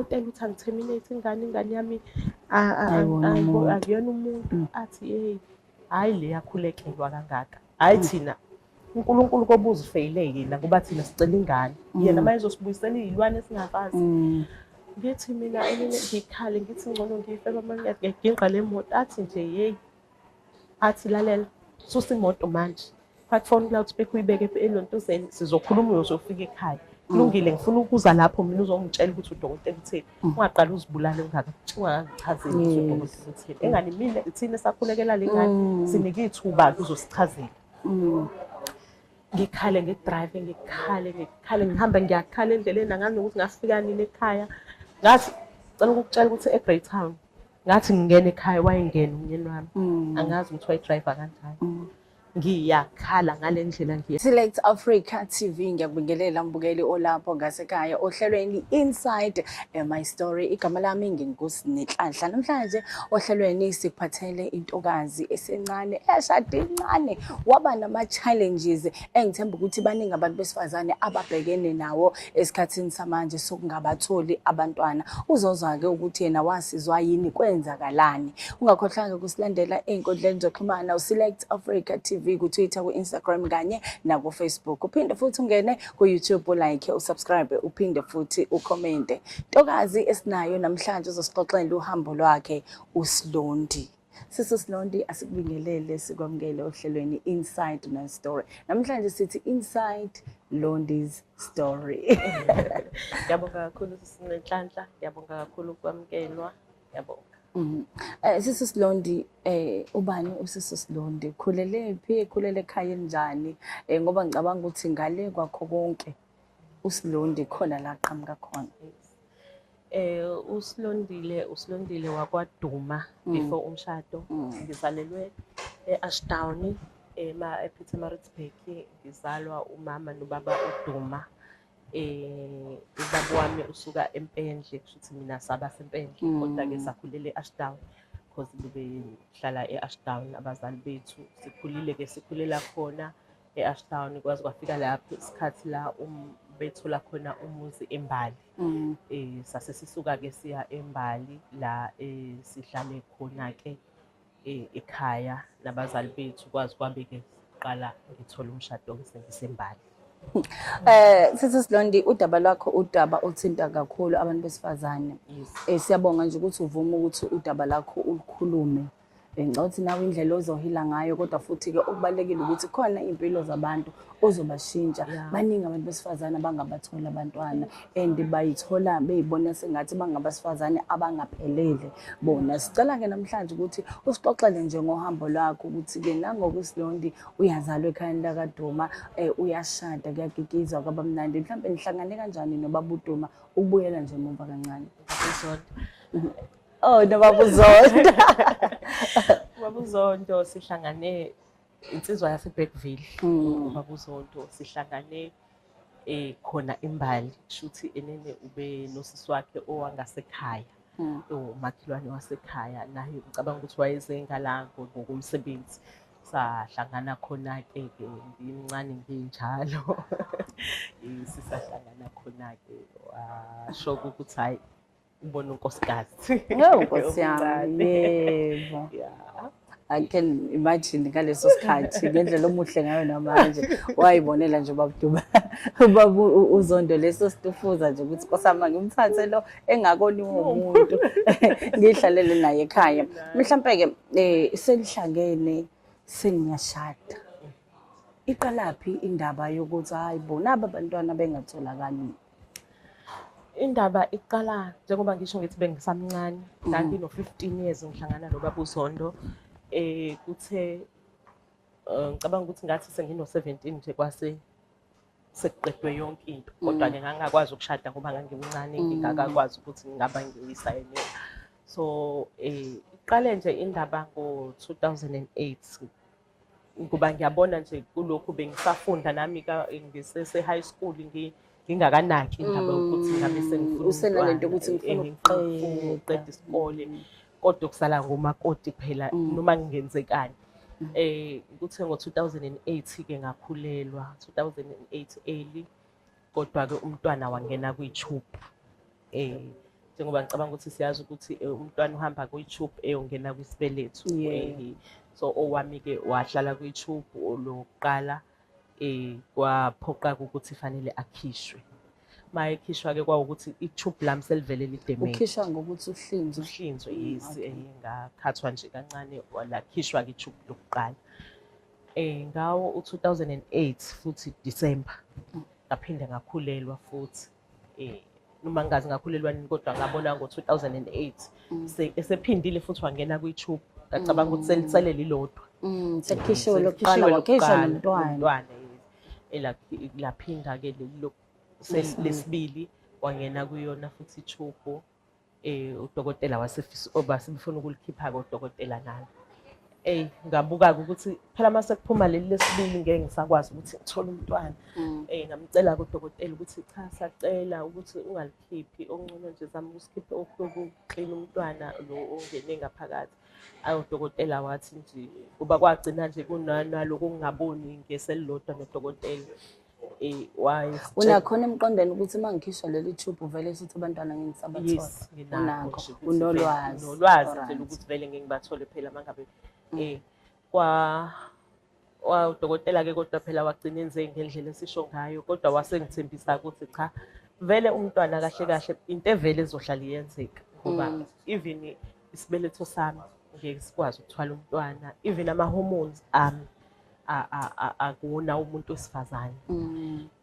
Udokotela uthi angi-terminate ingane, ingane yami Ayiwona umuntu. akuyona umuntu. Athi, hey, hhayi le yakhulekelwa kangaka, hhayi thina uNkulunkulu kobuza ufeyile yena, ngoba thina sicela ingane, yena uma ezosibuyisela iy'lwane esingazazi. Ngithi mina enene ngikhale, ngithi ngcono ngife ngiginqa le moto. Athi nje, yeyi, athi lalela, susa imoto manje, faka ifoni ku-loudspeaker, uyibeke elontuzeni, sizokhuluma uyozofika ekhaya. Kulungile, ngifuna ukuza lapho mina uzongitshela ukuthi udokotela utheni. Ungaqali uzibulale ungakangichazeli ukuthi udokotela utheni. Engani mina thina esakhulekela le ngane, sinike ithuba uzosichazela. Ngikhale, ngi-drive, ngikhale, ngikhale, ngihamba ngiyakhala endleleni, angazi nokuthi ngafika nini ekhaya. Ngathi cela ukukutshela ukuthi e-Greytown, ngathi ngingena ekhaya wayengena umyeni wami, angazi ukuthi wayi-drive kanjani. Ngiyakhala ngale ndlela ngiya. Select Africa TV, ngiyakubingelela mbukeli olapho ngasekhaya ohlelweni Inside My Story. Igama lami nginguSinenhlanhla. Namhlanje ohlelweni sikuphathele intokazi esencane eshade incane, waba nama challenges engithemba ukuthi baningi abantu besifazane ababhekene nawo esikhathini samanje sokungabatholi abantwana. Uzozwa-ke ukuthi yena wasizwa yini, kwenzakalani. Ungakhohlwanga ukusilandela ey'nkundleni zokuxhumana, uSelect Africa TV ku-Twitter, ku-Instagram kanye naku-Facebook. Uphinde futhi ungene ku-YouTube, u-like, u-subscribe, uphinde futhi ukhomente. Ntokazi esinayo namhlanje uzosixoxela uhambo lwakhe, uSilondi. Sisi Silondi, asikubingelele, sikwamukele ohlelweni Inside My Story. Namhlanje sithi Inside Londi's Story. Ngiyabonga kakhulu, Sinenhlanhla, ngiyabonga kakhulu ukwamukelwa, ngiyabonga. Sisi Silondi, ubani usisi Silondi? Khulele phi? Khulele ekhaya elinjani? Ngoba ngicabanga ukuthi ngale kwakho konke uSilondi khona la qhamuka khona. USilondile wakwaDuma before umshado. Ngizalelwe e-Ashdown, ema ePietermaritzburg, ngizalwa umama nobaba uDuma. Ubaba wami usuka eMpendle, kusho ukuthi mina saba seMpendle, kodwa-ke sakhulela e-Ashdown because bebehlala e-Ashdown abazali bethu. Sikhulile-ke, sikhulela khona e-Ashdown, kwaze kwafika lapho isikhathi la bethola khona umuzi eMbali. Sase sisuka-ke siya eMbali la sihlale khona-ke ekhaya nabazali bethu, kwaze kwabe-ke siqala ngithola umshado-ke sengiseMbali. Sisi Silondi, udaba lwakho udaba oluthinta kakhulu abantu besifazane. Siyabonga nje ukuthi uvume ukuthi udaba lakho ulukhulume. Ngicabanga ukuthi nawe indlela ozohila ngayo, kodwa futhi-ke okubalulekile ukuthi khona iy'mpilo zabantu ozobashintsha. Baningi abantu besifazane abangabatholi abantwana and bayithola beyibona sengathi bangabasifazane abangaphelele bona. Sicela-ke namhlanje ukuthi usixoxele nje ngohambo lwakho, ukuthi-ke nangokuSilondi uyazalwa ekhayeni lakaDuma, uyashada, kuyakikizwa, kwabamnandi. Mhlawumbe nihlangane kanjani nobaba uDuma, ukubuyela nje emuva kancane? Uzondo. Oh, nobaba uZondo. Ubaba uZondo sihlangane, insizwa yaseBergville. Ubaba uZondo sihlangane khona eMbali, kushuthi enene ube nosisi wakhe owangasekhaya, umakhelwane wasekhaya, naye ngicabanga ukuthi wayeze ngala ngokomsebenzi. Sahlangana khona-ke ke ngimncane nginjalo. Sisahlangana khona-ke, washo ukuthi hhayi, ubona unkosikazi. Oh, Nkosi yami, yebo. I can imagine ngaleso sikhathi ngendlela omuhle ngayo namanje, wayibonela nje ubaba Duma, ubaba uZondo, leso situfuza nje ukuthi Nkosi yami, ngimthathe lo engakoniwe umuntu, ngihlalele naye ekhaya. Mhlampe-ke senihlangene, seniyashada, iqalaphi indaba yokuthi hayi bo, naba abantwana bengatholakali? Indaba iqala njengoba ngisho ngithi bengisamncane, ngangino-15 years ngihlangana nobaba uZondo. Kuthe ngicabanga ukuthi ngathi sengino-17 nje kwase sekuqedwe yonke into, kodwa-ke ngangingakwazi ukushada ngoba ngangimncane, ngingakakwazi ukuthi ngingaba ngiyisayinela. So iqale nje indaba ngo-2008, ngoba ngiyabona nje kulokhu bengisafunda nami ngisese-high school, ngingakanaki indaba yokuthi ngabe sengifuna Usenalento umntwana, ukuthi ngifuna ngifuna ukuqeda. ukuqeda isikole, kodwa kusala ngomakoti phela noma ngingenzekani. Kuthe ngo-2008 ke ngakhulelwa, 2008 early, kodwa-ke umntwana wangena kwi-tube. Njengoba ngicabanga ukuthi siyazi ukuthi umntwana uhamba kwi-tube eyongena kwisibeletho. So owami-ke wahlala kwi-tube lokuqala, kwaphoqa ukuthi fanele akhishwe. Uma ekhishwa-ke kwawukuthi i-tube lami selivele li-damage. Ukhishwa ngokuthi uhlinzwe? Uhlinzwe, yes. Ngakhathwa nje kancane, lakhishwa-ke i-tube lokuqala. Ngawo u-2008 futhi December ngaphinde ngakhulelwa futhi. Noma ngingazi ngakhulelwa nini, kodwa ngabona ngo-2008 esephindile futhi wangena kwi-tube. Ngacabanga ukuthi selisele lilodwa. Sekukhishiwe lokuqala, wakhishwa nomntwana. Umntwana, laphinda-ke leli lesibili wangena kuyona futhi i-tube. Udokotela wasefisa basebefuna ukulikhipha-ke udokotela nalo. Ngabuka-ke ukuthi phela mase kuphuma leli lesibili ngeke ngisakwazi ukuthi ngithole umntwana. Ngamcela-ke udokotela ukuthi cha, sacela ukuthi ungalikhiphi, okungcono nje zama ukusikhipha ukuklina umntwana lo ongene ngaphakathi. Ayi, udokotela wathi nje kuba kwagcina nje kunaloko okungaboni ngeselilodwa nodokotela. Unakhona emqondweni ukuthi uma ngikhishwa leli tube vele sithi abantwana ngeke ngisabathola? Yes, nginakho. Unakho, nje ukuthi unolwazi. Nolwazi nje ukuthi vele ngeke ngibathole phela mangabe kwa udokotela ke, kodwa phela wagcina enze ngendlela esisho ngayo, kodwa wasengithembisa ukuthi cha, vele umntwana kahle kahle into evele ezohlala iyenzeka, ngoba even isibeletho sami ngeke sikwazi ukuthwala umntwana, even ama-hormones ami akuwona umuntu wesifazane.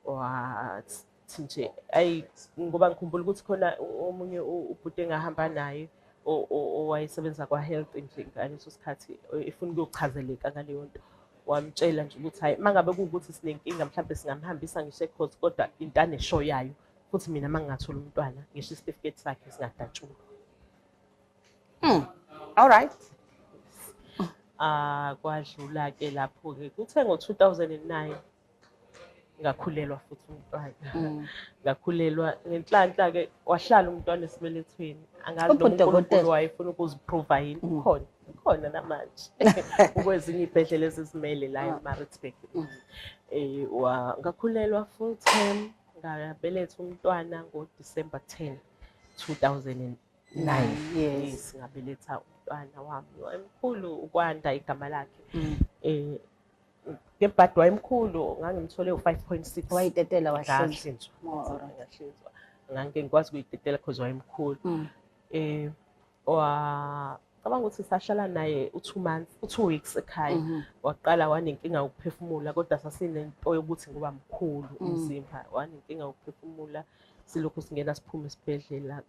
Wathi nje ayi, ngoba ngikhumbula ukuthi khona omunye ubhuti engahamba naye owayesebenza kwa-health nje ngaleso sikhathi, efuna ukuyochazeleka ngaleyo nto, wamtshela nje ukuthi hhayi, uma ngabe kuwukuthi sinenkinga mhlawumbe singamhambisa ngisho e-court, kodwa into anesho yayo futhi mina uma ngingathola umntwana ngisho isitifiketi sakhe singadatshulwa. All right. Kwadlula-ke lapho-ke, kuthe ngo-2009 ngakhulelwa futhi umntwana. Ngakhulelwa ngenhlanhla-ke, wahlala umntwana esibelethweni. Angazi noma Ubhuti uNkulunkulu dokotela. wayefuna ukuziprova yini. Ukhona, ukhona namanje. Ukwezinye iy'bhedlela ezizimele la eMaritzburg. Ngakhulelwa full term, ngabeletha umntwana ngo-December 10, 2009. Yes, ngabeletha umntwana wami. Wayemkhulu, uKwanda igama lakhe. Ngebhadi wayemkhulu, ngangimthole u-5.6. Wayitetela, wahlinzwa. Ngahlinzwa. Oh, all right. Ngahlinzwa. Ngangike ngikwazi ukuyitetela because wayemkhulu. Wacabanga ukuthi sahlala naye u-2 months, u-2 weeks ekhaya. Waqala wanenkinga yokuphefumula, kodwa sasinento yokuthi ngoba mkhulu umzimba, wanenkinga yokuphefumula, silokhu singena siphume esibhedlela.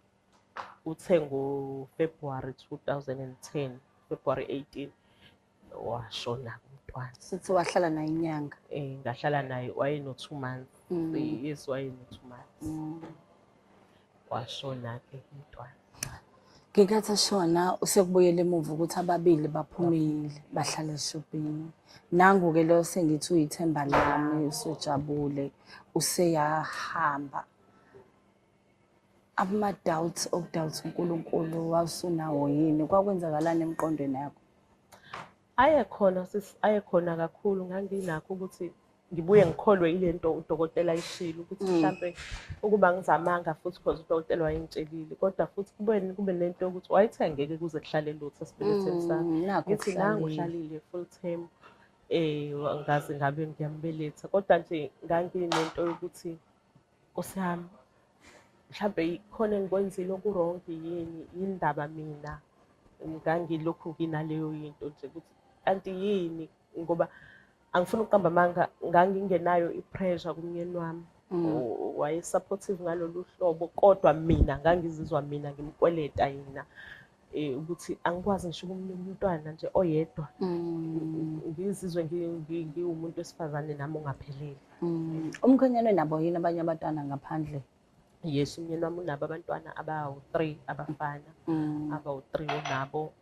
Uthe ngo-February 2010, February 18, washona umntwana. Sithi wahlala naye inyanga? Ngahlala naye, wayeno 2 months. Yes, wayeno 2 months. Washona-ke umntwana. Ngenkathi ashona usekubuyela emuva ukuthi ababili baphumile bahlala eshopini. Nangu-ke lo sengithi uyithemba lami, usujabule, useyahamba. Ama-doubts okudoubt uNkulunkulu wawusunawo yini? Kwakwenzakalani emqondweni yakho? Ayekhona sis, ayekhona kakhulu. Nganginakho ukuthi ngibuye ngikholwe ile nto udokotela ayishilo ukuthi mhlampe ukuba ngizamanga futhi, because udokotela wayengitshelile, kodwa futhi kube nento yokuthi wayethe angeke kuze kuhlale lutho esibelethweni sami. Nakho Ngithi nangu kuhlalile. uhlalile full term, ngaze ngabe ngiyambeletha, kodwa nje nganginento yokuthi Nkosi yami, mhlampe khona engikwenzile oku-wrong yini, yindaba mina ngangilokhu nginaleyo yinto nje ukuthi kanti yini, ngoba angifuni ukuqamba amanga, ngangingenayo i-pressure kumyeni wami. Waye-supportive ngalolu hlobo, kodwa mina ngangizizwa mina ngimkweleta yena, ukuthi angikwazi ngisho ukumnika umntwana nje oyedwa. Ngizizwe ngiwumuntu wesifazane nami ongaphelele. Umkhwenyana nabo yini abanye abantwana ngaphandle? Yes, umyeni wami unabo abantwana abawu-3 abafana. Abawu-3 unabo.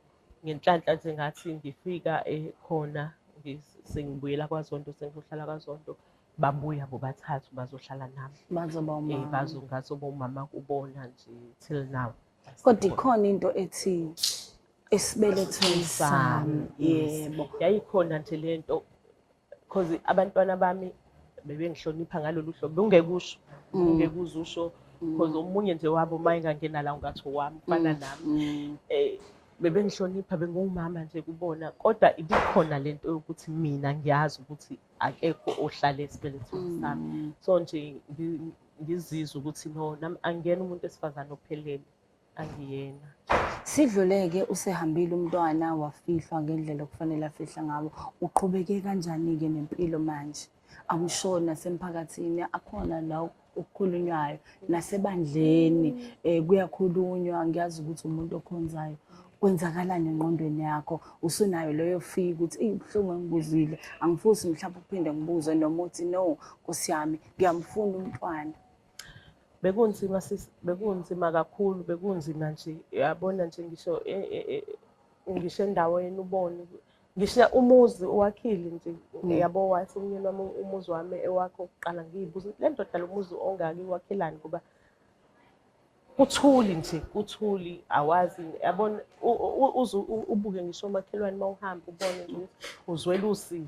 Ngenhlanhla nje ngathi ngifika khona, sengibuyela kwaZondo, sengizohlala kwaZondo, babuya bobathathu bazohlala nami. Bazoba umama. Ngazoba umama kubona nje till now. Kodwa ikhona into ethi esibelethweni sami. Yebo. Yayikhona nje lento, because abantwana bami bebengihlonipha ngalolu hlobo, bengekusho, bengekuzusho Because omunye nje wabo uma engangena la ungathi owami, kufana nami. Bebengihlonipha, bengumama nje kubona, kodwa ibikhona lento yokuthi mina ngiyazi ukuthi akekho ohlala esibelethweni sami. So nje ngizizwe ukuthi no, nami angiyena umuntu wesifazane ophelele, angiyena. Sidluleke, usehambile umntwana, wafihlwa ngendlela okufanele afihle ngabo. Uqhubeke kanjani-ke nempilo manje? I'm sure nasemphakathini akhona la okukhulunywayo, nasebandleni kuyakhulunywa. Ngiyazi ukuthi umuntu okhonzayo, kwenzakalani engqondweni yakho? Usunayo leyo fear ukuthi eyi, ubuhlungu engibuzwile, angifusi mhlawumbe ukuphinde ngibuzwe, noma uthi no, Nkosi yami, ngiyamfuna umntwana? Bekunzima sis, bekunzima kakhulu, bekunzima nje. Uyabona nje, ngisho ngisho endaweni ubone ngisho umuzi owakhile nje, yabo, wathi umyeni wami umuzi wami ewakho kuqala. Ngiyibuza ukuthi le ndoda lo muzi ongaka iwakhelani, ngoba kuthuli nje, kuthuli, awazi, yabona, uze ubuke ngisho omakhelwane uma uhamba, ubone nje ukuthi uzwela usizi,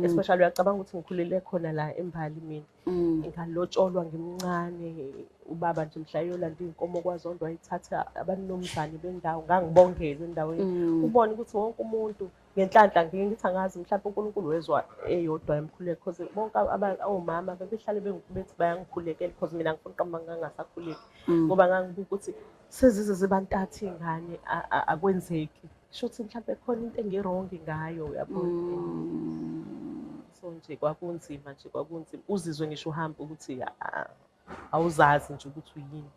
especially uyacabanga ukuthi ngikhulele khona la eMbali mina. Ngalotsholwa ngimncane, ubaba nje mhla eyolanda iy'nkomo kwaZondo wayithatha abanomzane bendawo, ngangibongelwa endaweni. Ubone ukuthi wonke umuntu ngenhlanhla, ngike ngithi angazi mhlawumbe uNkulunkulu wezwa eyodwa yemkhuleko, because bonke omama bebehlale bethi bayangikhulekela, because mina ngifuna uqamba ngangasakhuleki, ngoba ngangibuka ukuthi sezize zibantathu iy'ngane, akwenzeki, shuthi mhlawumbe khona into engi-wrong ngayo, uyabona. So nje kwakunzima nje, kwakunzima, uzizwe ngisho uhamba ukuthi awuzazi nje ukuthi uyini.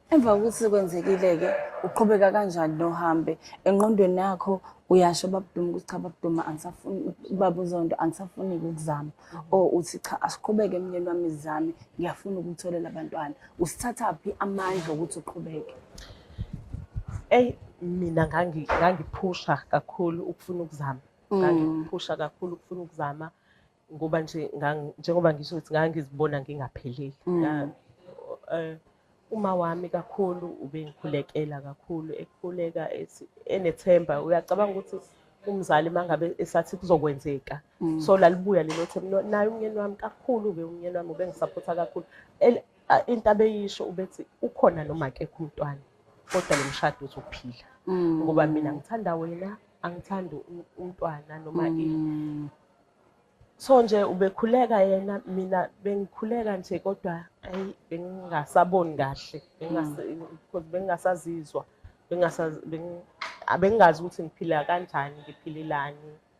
Emva kokuthi kwenzekile-ke, uqhubeka kanjani nohambe? Engqondweni yakho uyasho babuDuma ukuthi cha, babuDuma, angisafuni, baba uZondo, angisafuni ukuzama, or uthi cha, asiqhubeke emnyeni wami zami, ngiyafuna ukutholela abantwana? Usithathaphi amandla ukuthi uqhubeke? Eyi, mina ngangiphusha kakhulu ukufuna ukuzama. Ngangiphusha kakhulu ukufuna ukuzama, ngoba nje njengoba ngisho ukuthi ngangizibona ngingaphelele. Uma wami kakhulu ubengikhulekela kakhulu, ekhuleka ethi enethemba. Uyacabanga ukuthi umzali uma ngabe esathi kuzokwenzeka, so lalibuya lelo themba. Naye umyeni wami kakhulu-ke, umyeni wami ubengisaphotha kakhulu. Into abeyisho ubethi ukhona noma akekho umntwana, kodwa lo mshado uzophila, ngoba mina ngithanda wena, angithandi umntwana noma ini. So nje ubekhuleka yena, mina bengikhuleka nje, kodwa ayi, bengingasaboni kahle, because bengingasazizwa, bengingazi ukuthi ngiphila kanjani, ngiphilelani,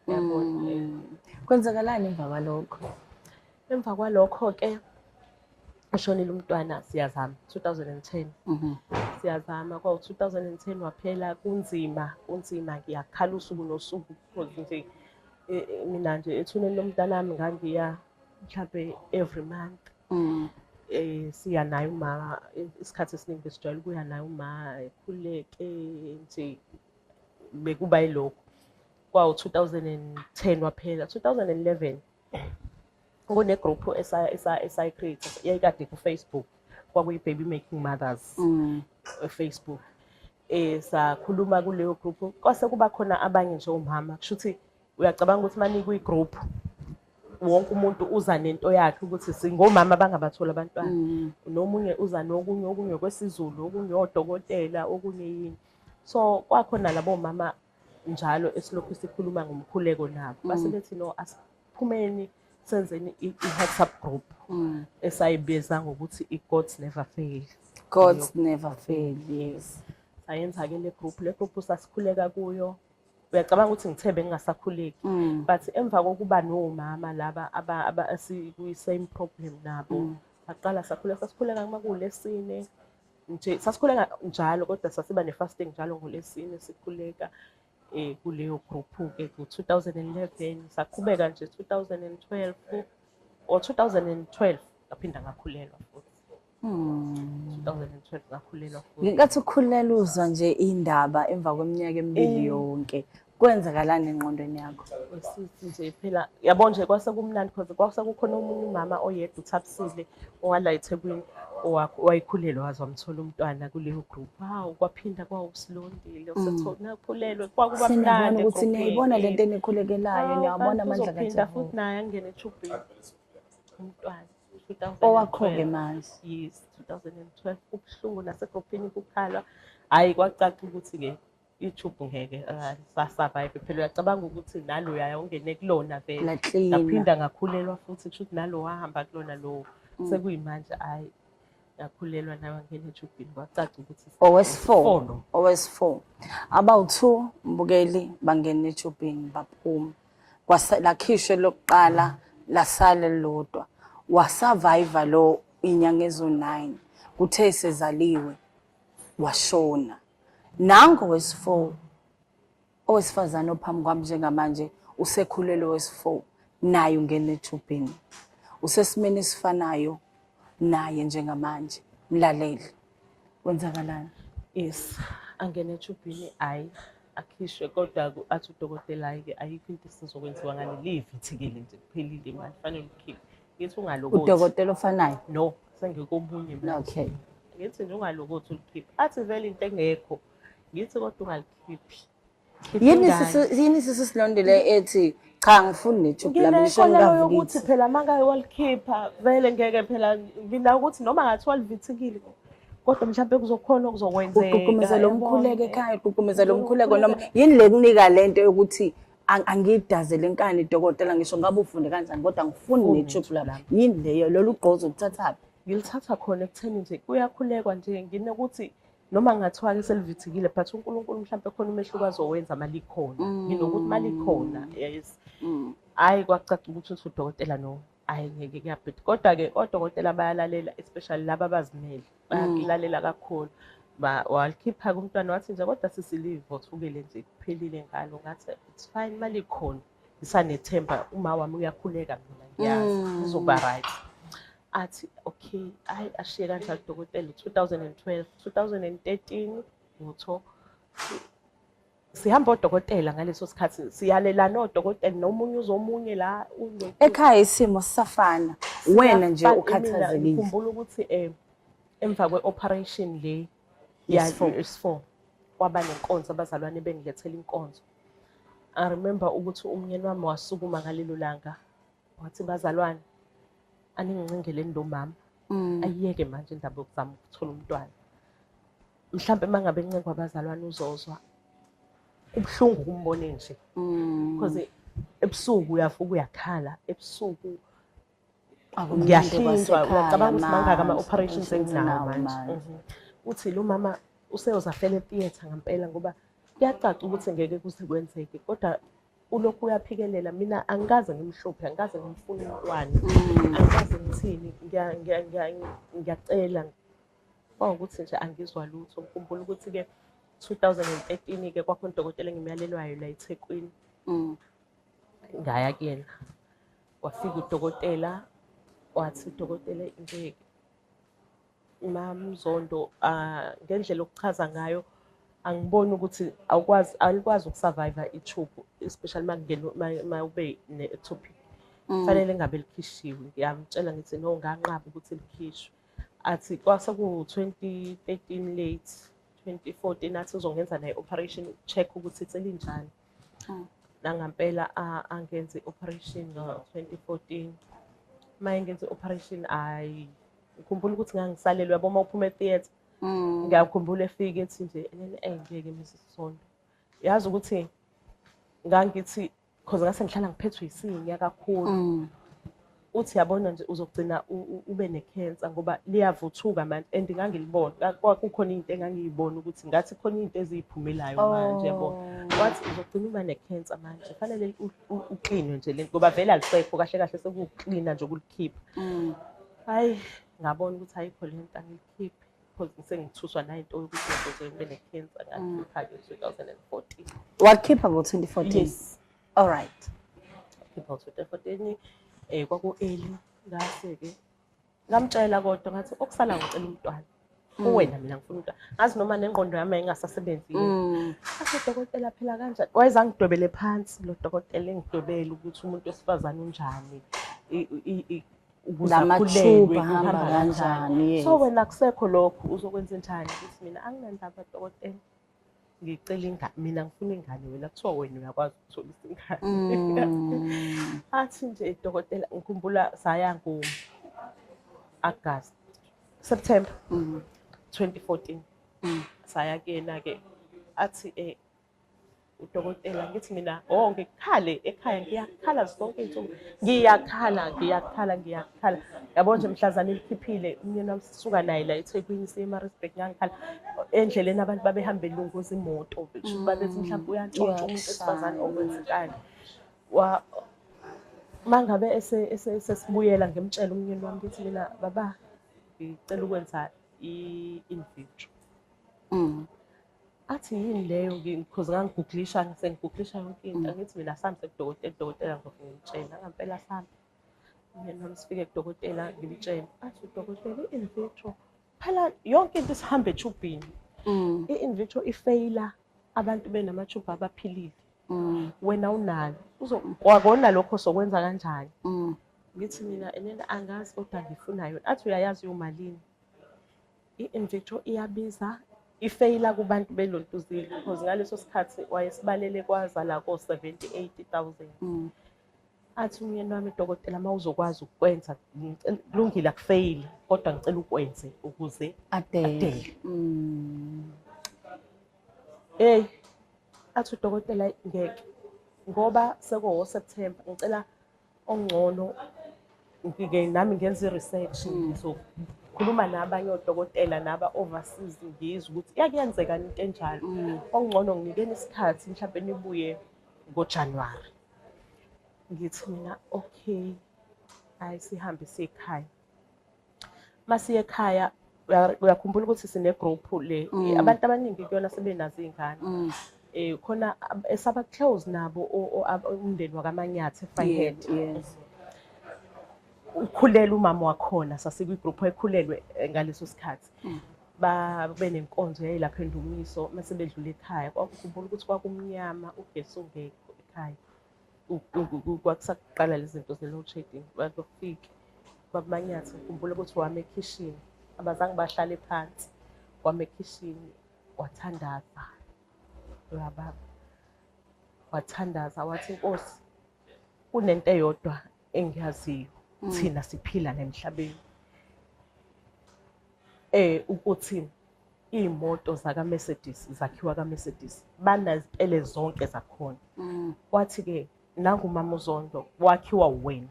yabona. Kwenzakalani emva kwalokho? Emva kwalokho-ke ushonile umntwana, siyazama 2010. Siyazama kwawu-2010 waphela, kunzima, kunzima, ngiyakhala usuku nosuku, because nje mina nje ethuneni lomntanami ngangiya mhlampe every month. Siya naye uma, isikhathi esiningi besijwayele ukuya naye uma ekhuleke nje, bekuba yilokho. Kwawu-2010 waphela, 2011 kune-group esayi-create, yayikade ku-Facebook, kwakuyi-Baby Making Mothers e-Facebook. Sakhuluma kuleyo group, kwase kuba khona abanye nje omama, kusho ukuthi uyacabanga ukuthi manikwe i-group wonke umuntu uza nento yakhe, ukuthi singomama abangabatholi abantwana, nomunye uza nokunye, okunye kwesiZulu, okunye odokotela, okunye yini. So kwakhona labo mama njalo esilokhu sikhuluma ngomkhuleko nabo, base bethi no, asiphumeni senzeni i-WhatsApp group esayibiza ngokuthi i-God's Never Fail. God's Never Fail, yes. Sayenza-ke le group, le group sasikhuleka kuyo. Uyacabanga ukuthi ngithe bengingasakhuleki, but emva kokuba nomama laba aba esikwi-same problem nabo, saqala sakhuleka, sasikhuleka uma kuwulesine nje, sasikhuleka njalo, kodwa sasiba ne-fasting njalo ngolesine, sikhuleka kuleyo group-ke ku-2011. Saqhubeka nje 2012 or 2012 ngaphinda ngakhulelwa futhi. 2012 ngakhulelwa futhi. Ngenkathi ukhulelwa, uzwa nje indaba emva kweminyaka emibili yonke, kwenzakalani engqondweni yakho? Sithi nje phela, yabo nje, kwase kumnandi because kwase kukhona omunye umama oyedwa, uThapsile, owala eThekwini, owayekhulelwe waze wamthola umntwana kuleyo group. Hawu, kwaphinda kwawusilondile nakhulelwe, kwakuba Seniyabona mnandi ukuthi egroupini. Niyayibona lento enikhulekelayo, Hawu, niyawabona kanti amandla uzophinda kaJehova. futhi naye angene ethubhini umntwana. 2012. Owakho-ke manje. Yes, 2012, kubuhlungu nasegruphini kukhalwa. Hhayi, kwacaca ukuthi-ke i-tube ngeke sa-survive phela. Uyacabanga ukuthi naloya ungene kulona vele. Laklina. Ngaphinda ngakhulelwa futhi, kusho ukuthi nalo wahamba kulona lo. Sekuyimanje, hhayi, ngakhulelwa nawe, wangena ethubhini, kwacaca ukuthi Owesi-four. Four lo. Owesi-four. Abawu-two, mbukeli, bangena ethubhini baphuma. Lakhishwe lokuqala, lasala lodwa. Wasurvive lo inyanga ezo-9. Kuthe sezaliwe washona. Nango wesi-four, owesifazane ophambi kwami njengamanje usekhulelwe wesi-four, naye ungena ethubhini. Usesimeni esifanayo naye njengamanje. Mlaleli, kwenzakalani? Yes, angene ethubhini, hhayi, akhishwe, kodwa athi udokotela, hhayi-ke, ayikho into esizokwenziwa ngaleli ivithikile nje, kuphelile manje, fanele ukhiphe. Ngithi ungalokothi. Udokotela ofanayo? No, sengikomunye manje. Ngithi nje ungalokothi ulikhiphe. Athi vele into engekho. Ngithi kodwa ungalikhiphi. Khipha Yini ingane. sisi, yini sisi Silondile ethi cha, ngifuni netube lami ngisho Nginenkolelo yokuthi ngikavukithi? phela mangabe walikhipha vele ngeke phela, ngina ukuthi noma ngathiwa livithikile, kodwa mhlawumbe kuzokhona okuzokwenzeka. Uququmezela yabona. umkhuleko ekhaya, uququmezela umkhuleko, noma yini le kunika lento yokuthi angiyidazele inkani dokotela, ngisho ngabe ufunde kanjani, kodwa angifuni Ufuni netube netube lami? lami. Yini leyo, lolu gqozi ukuthathaphi? Ngilithatha khona ekutheni nje kuyakhulekwa nje, nginokuthi noma ngathiwa-ke selivithikile, but uNkulunkulu mhlawumbe khona umehluko azowenza malikhona. Nginokuthi malikhona, yes. Hhayi, kwakucaca ukuthi uthi udokotela no, hhayi, ngeke, kuyabhida. Kodwa-ke odokotela bayalalela, especially laba abazimele, bayakulalela kakhulu. Walikhipha-ke umntwana, wathi nje kodwa sisilivothukile nje, kuphelile ngalo. Ngathi it's fine malikhona, ngisanethemba, uma wami uyakhuleka, mina ngiyazi kuzoba right. Athi okay, hayi, ashiye kanjalo udokotela. 2012, 2013 lutho, sihamba odokotela ngaleso sikhathi, siyalelana odokotela nomunye uzomunye la Ekhaya isimo sisafana, wena nje Siyafana. ukhathazekile. Mina ngikhumbula ukuthi emva kwe-operation le Yes-four. yes-four, kwaba nenkonzo, abazalwane bengilethela inkonzo. I remember ukuthi umnyeni wami wasukuma ngalelo langa wathi, "Bazalwane, aningincengeleni lo mama ayiyeke manje indaba yokuzama ukuthola umntwana. Mhlampe uma ngabe encengwa abazalwane uzozwa." Kubuhlungu ukumbone nje, because ebusuku uyavuka uyakhala ebusuku. Akumnandi. Ngiyahlinzwa. Kwasekhaya Uyacabanga ukuthi mangaka manje, ama-operations enginawo manje. manje. Uthi lo mama useyozafela e-theatre ngampela, ngoba kuyacaca ukuthi ngeke kuze kwenzeke, kodwa ulokhu uyaphikelela. Mina angikaze ngimhluphe, angikaze ngimfune umntwana, angikaze ngithini, ngiyacela, kwawukuthi nje angizwa lutho. Ngikhumbula ukuthi-ke 2013-ke kwakhona udokotela engimyalelwayo la eThekwini. Ngaya kuyena, wafika udokotela, wathi udokotela, ngeke Mamzondo, ngendlela okuchaza ngayo angiboni ukuthi awukwazi, alikwazi ukusurvive i-tube, especially makungena ma ube ne-ectopic, kufanele ngabe likhishiwe. Ngiyamtshela ngithi no, nganqaba ukuthi likhishwe. Athi kwase ku-2013, late 2014, athi uzongenza naye operation, check ukuthi selinjani. Nangampela angenze i-operation ngo-2014. Uma engenza i-operation, ayi, ngikhumbula ukuthi ngangisalelwe, yabo, uma uphuma e-theatre. Ngiyakhumbula efike ethi nje, "Ngeke Mrs Zondo, yazi ukuthi ngangithi cause ngase ngihlala ngiphethwe isinya kakhulu." Uthi yabona nje uzogcina ube ne-cancer ngoba liyavuthuka manje, and ngangilibona, kwakukhona into engangiyibona ukuthi ngathi khona into eziyiphumelayo manje, yabo. Wathi uzogcina uba ne-cancer manje, fanele uklinwe nje lento, ngoba vele alisekho kahle kahle, sekuwuklina nje ukulikhipha. Hayi, ngabona ukuthi ayikho le nto, angilikhiphe, because sengithuswa nayinto yokuthi ngizoze ngibe ne-cancer. Ngakhipha-ke 2014. Wakhipha ngo-2014? Yes. All right. Khipha ngo-2014, kwaku-early. Ngase-ke ngamtshela kodwa ngathi okusala ngicela umntwana kuwena, mina ngifuna umntwana. Ngazi noma nengqondo yami ayingasasebenzi yini. Athi dokotela, phela kanjani, wayezangidwebele phansi lo dokotela, engidwebele ukuthi umuntu wesifazane unjani, ukuze Lama-tube akhulelwe ahamba kuhamba. kanjani, yes. So wena akusekho lokho, uzokwenza njani? Ukuthi mina anginandaba dokotela, ngicela ingane, mina ngifuna ingane, wena kuthiwa wena uyakwazi ukutholisa ingane. Athi nje dokotela, ngikhumbula saya August, September 2014. Saya kuyena-ke, athi udokotela, ngithi mina, oh, ngikhale ekhaya, ngiyakhala zonke iy'nsuku, ngiyakhala, ngiyakhala, ngiyakhala, yabo nje mhlazane elikhiphile umyeni wami, sisuka naye la eThekwini siye eMaritzburg, ngangikhala endleleni, abantu babehambe belunguza imoto, babethi mhlawumbe uyantshontsha umuntu wesifazane, okwenzekani. Mangabe sesibuyela, ngimtshela umyeni wami, ngithi mina, baba, ngicela ukwenza i-in vitro. Athi, yini leyo? Because ngangi-googlisha, sengi-googlisha yonke into. Angithi mina, sambe kudokotela, udokotela ngizofike ngimtshela. Ngampela sambe, umyeni wami, sifike kudokotela, ngimtshela, athi udokotela, i-in vitro phela yonke into isihambe ethubhini. I-in vitro ifeyila abantu benamathubhu abaphilile. Wena unalo, kwakona lokho sokwenza kanjani? Ngithi mina, enene angazi, kodwa ngifuna yona. Athi, uyayazi umalini i-in vitro? Iyabiza, ifeyila kubantu belontuzile, because ngaleso sikhathi wayesibalele kwazala ko-70 80,000. Athi umyeni wami, dokotela, uma uzokwazi ukwenza, kulungile, akufeyili, kodwa ngicela ukwenze ukuze adele. Adele. Hey, athi udokotela, ngeke, ngoba sekuwo September, ngicela ongcono ngike nami ngenza i-research, ngizokhuluma nabanye odokotela naba overseas, ngizwe ukuthi iyakuyenzeka into enjalo. Okungcono nginikeni isikhathi, mhlawumbe nibuye ngoJanuary. Ngithi mina, okay, hayi, sihambe siye ekhaya. Masiye ekhaya, uyakhumbula ukuthi sine group le, abantu abaningi kuyona sebenazo iy'ngane. Khona esaba close nabo, umndeni wakaManyathi eVryheid. Ukhulelwe umama wakhona, sasikwi-group, ekhulelwe ngaleso sikhathi. Babe nenkonzo yayilapha eNdumiso. Mase bedlula ekhaya, kwakukhumbula ukuthi kwakumnyama, ugesi ungekho ekhaya. Kwakusaqala lezi zinto ze-load shedding. Bafike babuManyathi, ngikhumbula ukuthi wama ekhishini, abazange bahlale phansi, wama ekhishini wathandaza uyababa, wathandaza wathi, Nkosi, kunento eyodwa engiyaziyo, thina siphila la emhlabeni, ukuthi iy'moto zaka-Mercedes zakhiwa ka-Mercedes, banazipele zonke zakhona. Wathi-ke, nangu umama uZondo wakhiwa wena,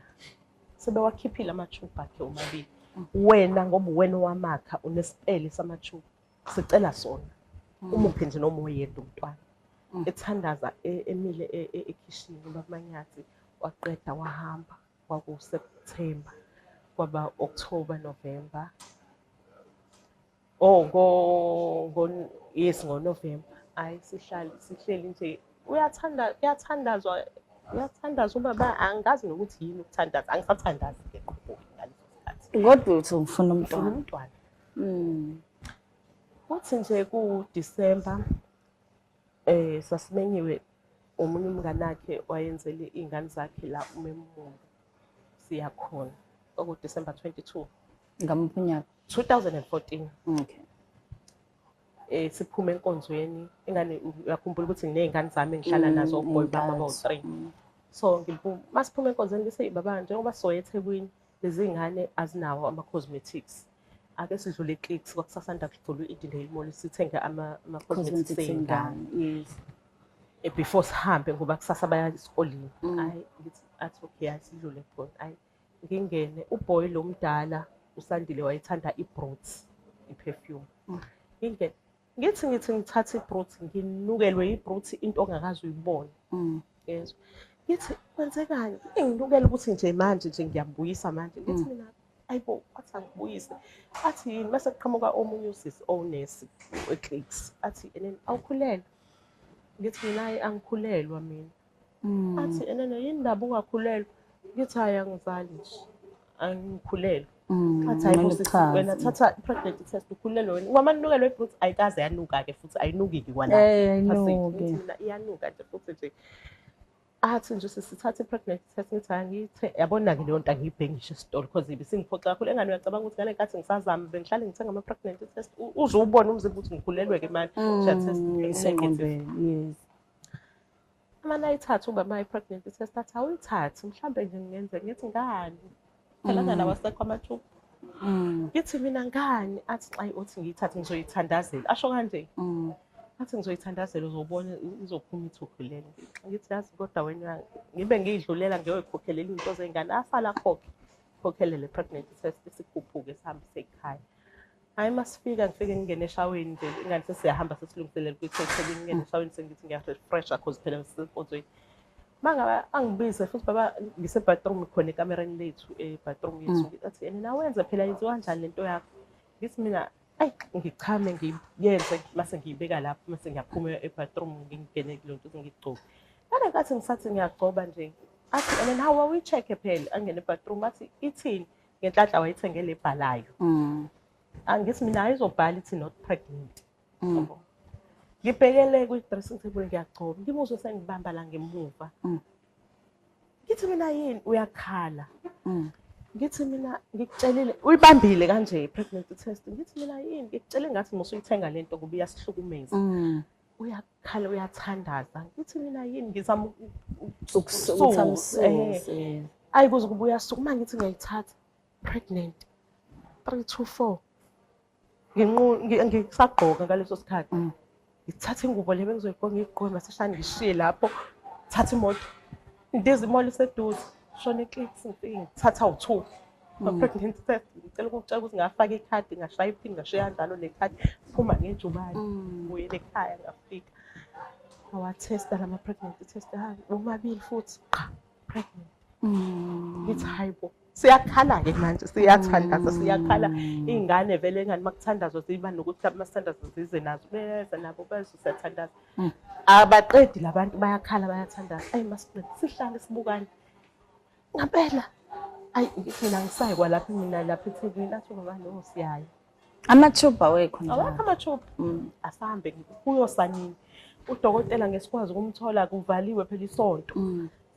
sebewakhiphile amathubhu akhe omabili, wena ngoba uwena owamakha, unesipele samathubhu, sicela sona, umuphe nje noma oyedwa umntwana. Ethandaza emile ekhishini ubabuManyathi, waqeda wahamba. KwakuSeptember, kwaba October, November, oh, ngo ngo yes, ngoNovember. Hayi, sihlali sihleli nje, uyathanda, kuyathandazwa, uyathandaza ubaba, angazi nokuthi yini ukuthandaza, angisathandazi ke qobo ngaleso sikhathi. Kodwa uthi ufuna Ufuna umntwana. Umntwana. Kuthi nje ku-December, sasimenyiwe omunye umngane wakhe, wayenzele iy'ngane zakhe la umemulo, siyakhona, kwaku-December 22. Ngamuphi unyaka? 2014. Okay. Siphume enkonzweni, ingane, uyakhumbula ukuthi nginey'ngane zami engihlala nazo, oboy bami Iy'ntathu. abawu-three. So masiphuma enkonzweni, bese, baba, njengoba soya eThekwini, lezi ngane azinawo ama-cosmetics, ake sidlule e-Clicks, kwakusasanda kuvulwa i-Edendale Mall, sithenge ama-cosmetics cosmetics ey'ngane engane. Yes. Before sihambe, ngoba kusasa baya esikoleni. Hayi, ngithi, athi, okay, hayi, sidlule khona. Hayi, ngingene, uboy lo mdala uSandile wayethanda i-Brut, i-perfume. Ngingene, ngithi ngithatha i-Brut, nginukelwe i-Brut, into ongakaze uyibone. Yezwa, ngithi, kwenzekani? Enginukela ukuthi nje manje nje ngiyabuyisa manje. Ngithi mina, ayibo, athi angibuyise, athi yini? Mase kuqhamuka omunye usisi owunesi e-Clicks, athi, enene awukhulelwe? Ngithi mina, hayi, angikhulelwa mina. Athi, enene yini ndaba ungakhulelwa? Ngithi, hhayi, angizali nje, angikhulelwa. Athi, hayi bo Kumele sisi, wena uchaze. thatha i-pregnancy test, ukhulelwe wena. Uma nukelwe i-Brut, ayikaze yanuka-ke futhi, ayinuki-ke kwalapho. Ayinuki. Ngithi mina, iyanuka nje futhi nje. Athi nje, sisithatha i-pregnancy test. Ngithi angiyithe, yabona-ke leyo nto angiyibheki ngisho esitolo, because ibisingiphoxa kakhulu. Engane, uyacabanga ukuthi ngale nkathi ngisazama bengihlale ngithenga ama-pregnancy test, uze ubone umzimba ukuthi ngikhulelwe-ke manje. Siya-test negative. Isengqondweni. Yes. Amane ayithathe ubaba i-pregnancy test, athi, awuyithathi, mhlawumbe nje kungenzeka. Ngithi, ngani phela, nganawo asekho amathuba. Ngithi mina ngani? Athi xa uthi ngiyithathe ngizoyithandazela. Asho kanje. Athi ngizoyithandazela uzobona izophuma ithi ukhulelwe. Ngithi yazi kodwa wena ngibe ngiyidlulela ngiyoyikhokhelela izinto zey'ngane. Asala akhokhe. Khokhelele pregnancy test sikhuphuke sihambe ekhaya. Hayi masifika ngifike ngingene eshaweni nje ingane sesiyahamba sesilungiselela ukuthi eThekwini ngingene eshaweni sengithi ngiyarefresha cause phela ngisenkonzweni. Mangabe angibize futhi baba ngise-bathroom khona ekamereni lethu e-bathroom yethu athi ene nawenze phela yenziwa kanjani lento yakho. Ngithi mina ayi ngichame ngiyenze mase ngiyibeka lapho mase ngiyaphuma e-bathroom ngingene kulo nto ngigcobe. Ngale nkathi ngisathi ngiyagcoba nje athi ene nawe awuyi-check-e phela angene e-bathroom athi ithini ngenhlanhla wayithengele ebhalayo. Angithi mina ayizobhala ithi not pregnant. Yabo. Ngibhekele kwi-dressing table ngiyagcoba ngimuzwe sengibamba la ngemuva. Ngithi mina yini uyakhala. Ngithi mina ngikutshelile uyibambile kanje pregnancy test. Ngithi mina yini ngikutshele ngathi musuyithenga lento ngoba iyasihlukumeza. Uyakhala uyathandaza. Ngithi mina yini ngizama Ukuthi amsuse. Ayi kuze kube uyasuka uma ngithi ngiyayithatha pregnant 3 2 4 ngisagqoka ngaleso sikhathi. Ngithatha ingubo le bengizoyigqoka ngiyigqoke masishane ngishiye lapho. Thatha imoto. Ndiza i-mall iseduze. Shona eClicks ngifike ngithatha u2. Pregnancy test ngicela ukukutshela ukuthi ngafaka ikhadi ngashaya iphini ngashiya kanjalo nekhadi phuma ngejubane ngibuyele ekhaya ngafika. Ngawathesta lama pregnancy test omabili futhi qha pregnant. Ngithi hayi bo siyakhala-ke manje siyathandaza siyakhala iy'ngane vele engani uma kuthandazwa ziba nokuthi uma sithandaza zize nazo beza nabo bezwe siyathandaza. Abaqedi labantu bayakhala bayathandaza. Ayi masiqede sihlale sibukane. Ngampela ayi ngithi mina ngisayi kwalapha mina lapha eThekwini athi ubaba no siyaya. Amathubha awekho njalo. Awekho amathubha. Asahambe kuyosanini. Udokotela ngesikwazi ukumthola kuvaliwe phela isonto.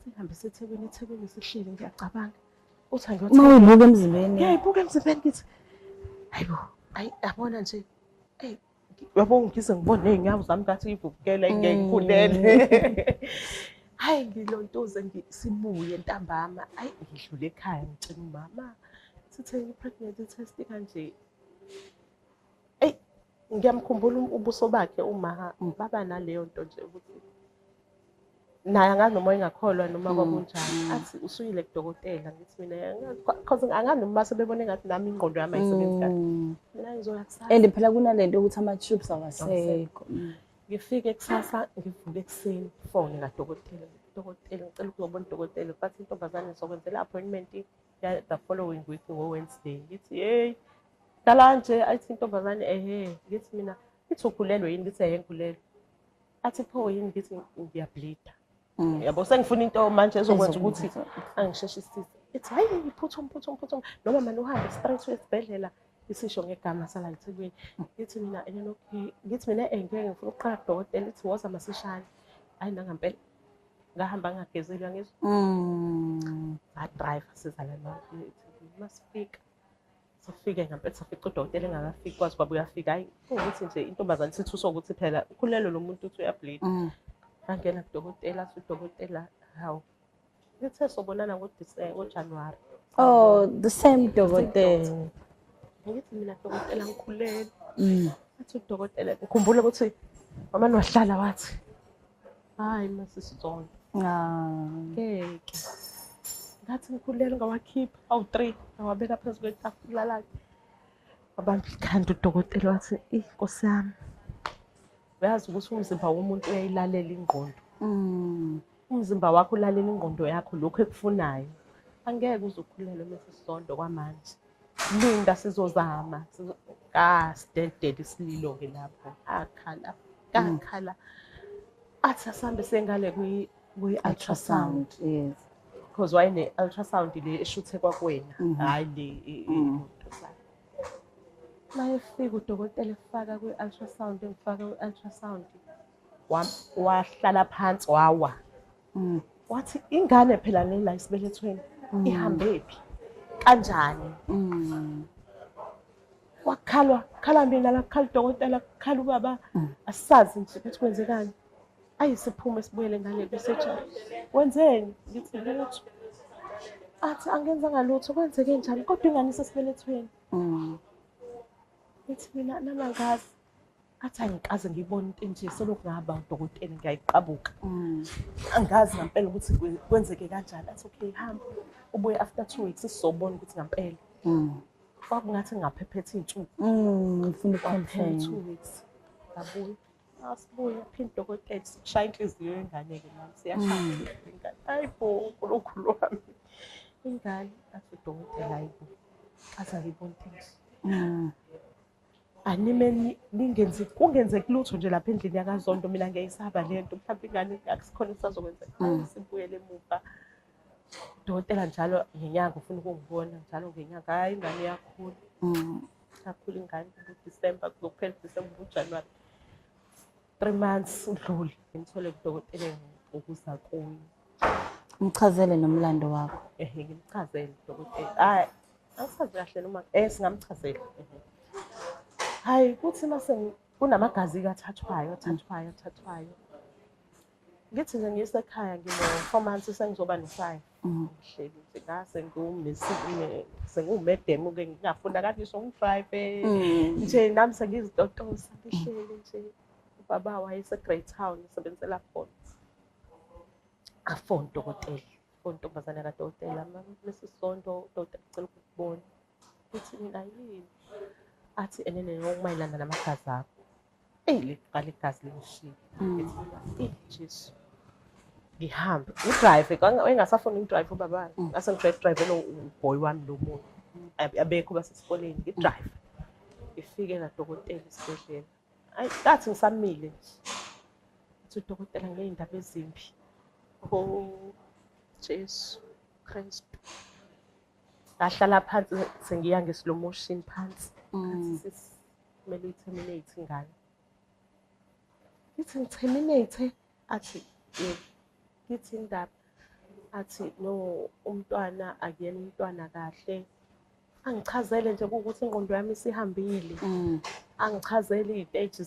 Sihambe siseThekwini eThekwini sihleli ngiyacabanga. Uthi angiyothenga. Uma uyibuka emzimbeni. Ngiyayibuka emzimbeni ngithi hayibo ayi yabona nje eyi yabo ngize ngibone ney'nyawo zami ngathi ivuvukela ngeke ngikhulele. Hayi ngilontuze sibuye ntambama ayi ngidlule ekhaya ngitshela umama sithe i-pregnancy test kanje. Eyi ngiyamkhumbula ubuso bakhe uma baba naleyo nto nje ukuthi naye angazi noma engakholwa noma kwakunjani athi usuyile kudokotela ngithi mina cause angazi noma sebebone ngathi nami ingqondo yami ayisebenzi kahle. Mina ngizoya kusasa. And phela kunalento yokuthi ama-tubes awasekho. Ngifike kusasa ngivuke ekuseni fone kadokotela. Dokotela ngicela ukuzobona udokotela bathi intombazane ngizokwenzela appointment ya the following week ngo-Wednesday. Ngithi hey dala nje athi intombazane ehe ngithi mina ithi ukhulelwe yini ngithi ehe ngikhulelwe. Athi pho yini ngithi ngiyableeda. Yabo sengifuna into manje ezokwenza ukuthi angisheshisise. Ithi hayi phuthuma phuthuma phuthuma noma manje uhambe straight esibhedlela isisho ngegama sala eThekwini. Ngithi mina ene okay ngithi mina ngeke ngifuna ukuqala kudokotela ithi woza masishane. Hayi nangampela ngahamba ngingagezeli uyangizwa. Ngadrive siza la eThekwini masifika sifike ngampela safica udokotela engakafiki kwazi kwaba uyafika hayi kuwukuthi nje intombazane sithuswa ukuthi phela ukhulelwe lo muntu uthi uyableed. Ngangena kudokotela athi udokotela hawu ngithe sobonana ngoDisemba ngoJanuwari. Oh the same dokotela. Ngithi mina dokotela ngikhulelwe. Athi udokotela ngikhumbule ukuthi mama wahlala wathi hayi masisizonke. Ngeke. Ngathi ngikhulelwe ngawakhipha awu-3 ngawabeka phezu kwetafula lakhe. Wabamba ikhanda udokotela wathi inkosi yami uyazi ukuthi umzimba womuntu uyayilalela ingqondo. Umzimba wakho ulalela ingqondo yakho lokhu ekufunayo. Angeke uze ukhulelwe mesisondo kwamanje. Linda sizozama. Kasidedele isililo-ke lapho. Akhala, kakhala. Athi asambe sengale kwi-ultrasound. Yes. Because wayene-ultrasound le eshuthe kwakwena, hhayi le Mayefika udokotela efaka kwi-ultrasound, engifaka kwi-ultrasound, wahlala phansi wawa. Wathi ingane phela le la esibelethweni ihambephi kanjani? Wakhalwa, khala mina la kukhala udokotela, kukhala ubaba, asazi nje ukuthi kwenzekani. Ayi siphume sibuyele ngale kwi-surgery. Wenzeni? Ngithi lutho. Athi angenzanga lutho, kwenzeke njani kodwa ingane isesibelethweni. Ngithi mina nami angazi. Athi angikaze ngiyibone into enje, selokhu ngaba udokotela ngiyayiqabuka. Angazi ngampela ukuthi kwenzeke kanjani. Athi okay, hamba ubuye after 2 weeks sizobona ukuthi ngampela. Kwakungathi ngingaphephetha iy'nsuku. Ngifuna Kwaphela ukuconfirm. 2 weeks. Ngabuya. Asibuya phinde dokotela, sishaya inhliziyo yengane-ke manje, siyashaya ingane. Hayi bo, uNkulunkulu wami. Ingane athi udokotela, hayi bo, athi angiyiboni into enje. Anime ningenzi kungenzeki lutho nje lapha endlini yakaZondo, mina ngiyayisaba le nto, mhlawumbe ingane akusikhona esisazokwenzeka. Sibuyele emuva. Udokotela njalo ngenyanga ufuna ukungibona, njalo ngenyanga, hhayi ingane iyakhula. Yakhula ingane kuDisemba, kuzokuphela uDisemba, uJanuwari. 3 months udlule. Ngithole kudokotela ukuza kuye. Umchazele nomlando wakho. Ehe, ngimchazele udokotela. Hhayi, angisazi kahle noma singamchazela. Hhayi, kuthi mase kunamagazi athathwayo, athathwayo, athathwayo. Ngithi nje ngisekhaya ngino 4 months sengizoba no 5. Ngihleli nje ngase sengiwumedemu-ke, ngingafunda kathi ngisho ngidrayive. Nje nami sengizitotosa, ngihleli nje. Ubaba wayese-Greytown, esebenzela khona. Afone udokotela, afone intombazane kadokotela, Mrs Zondo, udokotela ucela ukukubona. Ngithi mina yini? Athi enene ngokumayelana namagazi akho. Eyi, liqala igazi lingishiye. Ngithi mina, eyi Jesu. Ngihambe, ngidrayive, wayengasafuni ngidrayive ubaba. Ngase ngidrayivele uboy wami lo muntu. Abekho basesikoleni, ngidrayive. Ngifike kadokotela esibhedlela. Ayi, ngathi ngisamile nje. Athi udokotela ngey'ndaba ezimbi. Oh, Jesu Kristu. Ngahlala phansi sengiya nge-slow motion phansi. Ngathi sisi, kumele uyi-terminate ingane. Ngithi ngi-terminate, athi yebo. Ngithi indaba, athi no, umntwana akuyena umntwana kahle. Angichazele nje ukuthi ingqondo yami isihambile. Angichazele iy'teji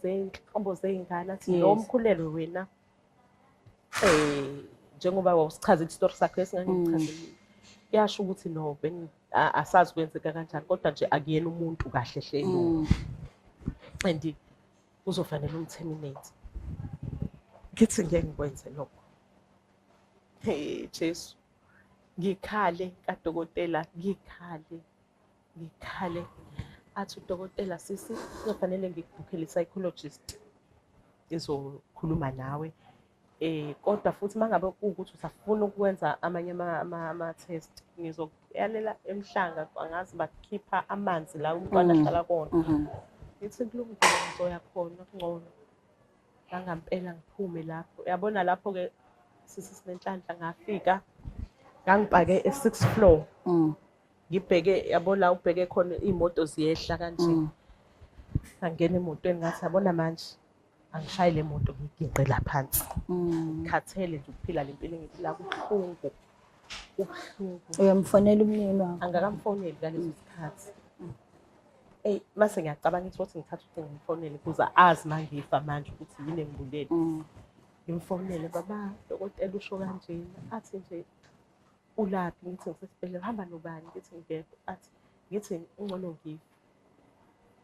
zey'nhlobo zey'ngane, athi lo mkhulelwe wena. Njengoba wawusichazile isitori sakho esingangichazelile. Kuyasho ukuthi no, asazi kwenzeka kanjani, kodwa nje akuyena umuntu kahle hle lo. And kuzofanele umterminate. Ngithi ngeke ngikwenze lokho. Hey Jesu. Ngikhale kadokotela, ngikhale, ngikhale. Athi udokotela, sisi, kuzofanele ngikubhukhele i-psychologist ezokhuluma nawe. Kodwa futhi mangabe kuwukuthi usafuna ukwenza amanye ama-test, ngizokuyalela eMhlanga, angazi bakhipha amanzi la umntwana ahlala kona. Ngithi kulungile, ngizoya khona kungcono. Ngangampela ngiphume lapho. Uyabona lapho-ke sisi Sinenhlanhla, ngafika ngangipake e-6th floor. Ngibheke, yabo la ubheke khona iy'moto ziyehla kanje. Ngangena emotweni ngathi yabona manje angishaye le moto ngiginqe la phansi. Ngikhathele nje ukuphila le mpilo engiphila, kubuhlungu. Kubuhlungu. Uyamfonela umyeni wakho? Angakamfoneli ngaleso sikhathi. Eyi, mase ngiyacabanga ukuthi ngithathe ucingo ngimfonele ukuze azi uma ngifa manje ukuthi yini engibulele. Ngimfonele, baba, dokotela usho kanjena. Athi nje ulaphi? Ngithi ngisesibhedlela. Hamba nobani? Ngithi ngedwa. Athi ngithi ungcono ngife.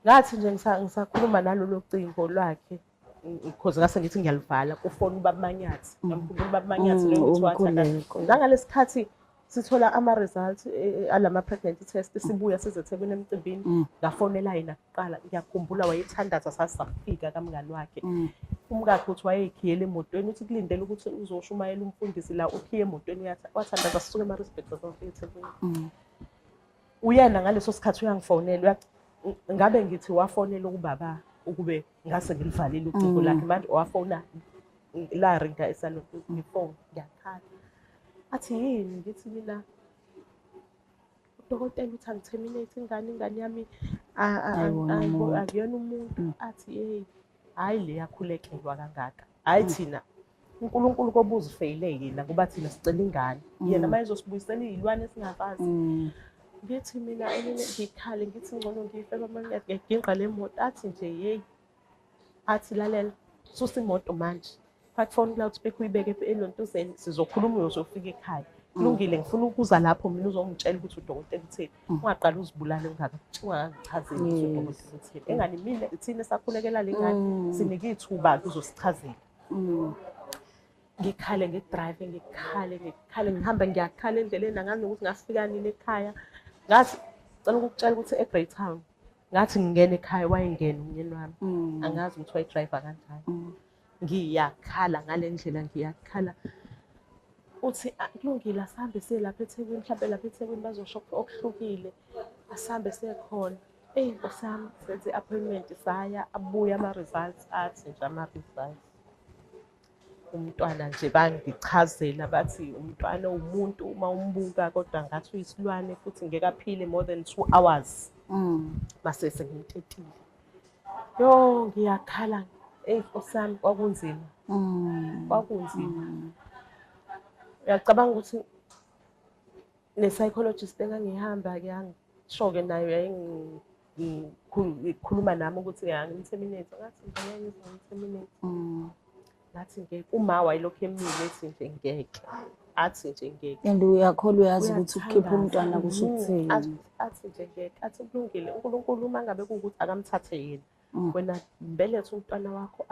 Ngathi nje ngisakhuluma nalolo cingo lwakhe, because ngase ngithi ngiyaluvala, kufona ubaba Manyathi. Ngamkhumbula ubaba Manyathi lo ngithi wathatha. Nangalesikhathi sithola ama-results alama pregnancy test, sibuya size eThekwini emcimbini, ngafonela yena kuqala. Ngiyakhumbula wayethandaza sasafika kamngani wakhe. Umkakhe uthi wayeyikhiyele emotweni, uthi kulindele ukuthi uzoshumayela umfundisi la, ukhiye emotweni, wathandaza sisuke eMaritzburg sasafika eThekwini. Uyena ngaleso sikhathi uyangifonela, ngabe ngithi wafonela ubaba ukube ngase ngilivalile ucingo lakhe, manje wafona la ringa esalokhu ngifone, ngiyakhala. Athi yini? Ngithi mina udokotela uthi angiterminate ingane, ingane yami akuyona umuntu. Athi hey, hhayi le yakhulekelwa kangaka, hhayi thina uNkulunkulu kobuza ufeyile yena ngoba thina sicela ingane, yena uma ezosibuyisela iy'lwane esingazazi. Ngithi mina ngikhale, ngithi ngcono ngife ngiginqa le moto. Athi nje yeyi, athi lalela, susa imoto manje, faka ifoni ku-loudspeaker uyibeke elontuzeni, sizokhuluma uyozofika ekhaya. Kulungile, ngifuna ukuza lapho mina uzongitshela ukuthi udokotela utheni. Ungaqali uzibulale ungakangichazeli ukuthi udokotela utheni. Engani mina thina esakhulekela le ngane sinike ithuba uzosichazela. Ngikhale ngi-drive, ngikhale, ngikhale, ngihambe ngiyakhala endleleni, angazi nokuthi ngafika nini ekhaya. Ngathi cela ukukutshela ukuthi e-Greytown ngathi ngingena ekhaya wayengena umyeni wami. Angazi ukuthi wayi-drive kanjani. Ngiyakhala ngale ndlela, ngiyakhala. Uthi kulungile, asihambe siye lapha eThekwini, mhlampe lapha eThekwini bazosho okuhlukile. Asihambe siye khona. Eyi Nkosi yami, senze i-appointment saya, abuya ama-results, athi nje ama-results. Umntwana nje bangichazela bathi umntwana uwumuntu uma umbuka kodwa ngathi uyisilwane futhi ngeke aphile more than 2 hours. Mase sengimtetile. Yo, ngiyakhala. Eyi Nkosi yami, kwakunzima. Kwakunzima. Uyacabanga ukuthi ne-psychologist engangihamba-ke yangisho-ke nayo yayingikhuluma nami ukuthi angim-terminate. Ngathi nje ngeke ngize ngim-terminate. Ngathi ngeke. Uma wayelokhu emile ethi nje ngeke. Athi nje ngeke. And uyakholwa, uyazi ukuthi ukukhipha umntwana kusho ukuthini. Athi nje ngeke. Athi kulungile, uNkulunkulu uma ngabe kuwukuthi akamthathe yena. Wena mbelethe umntwana wakho,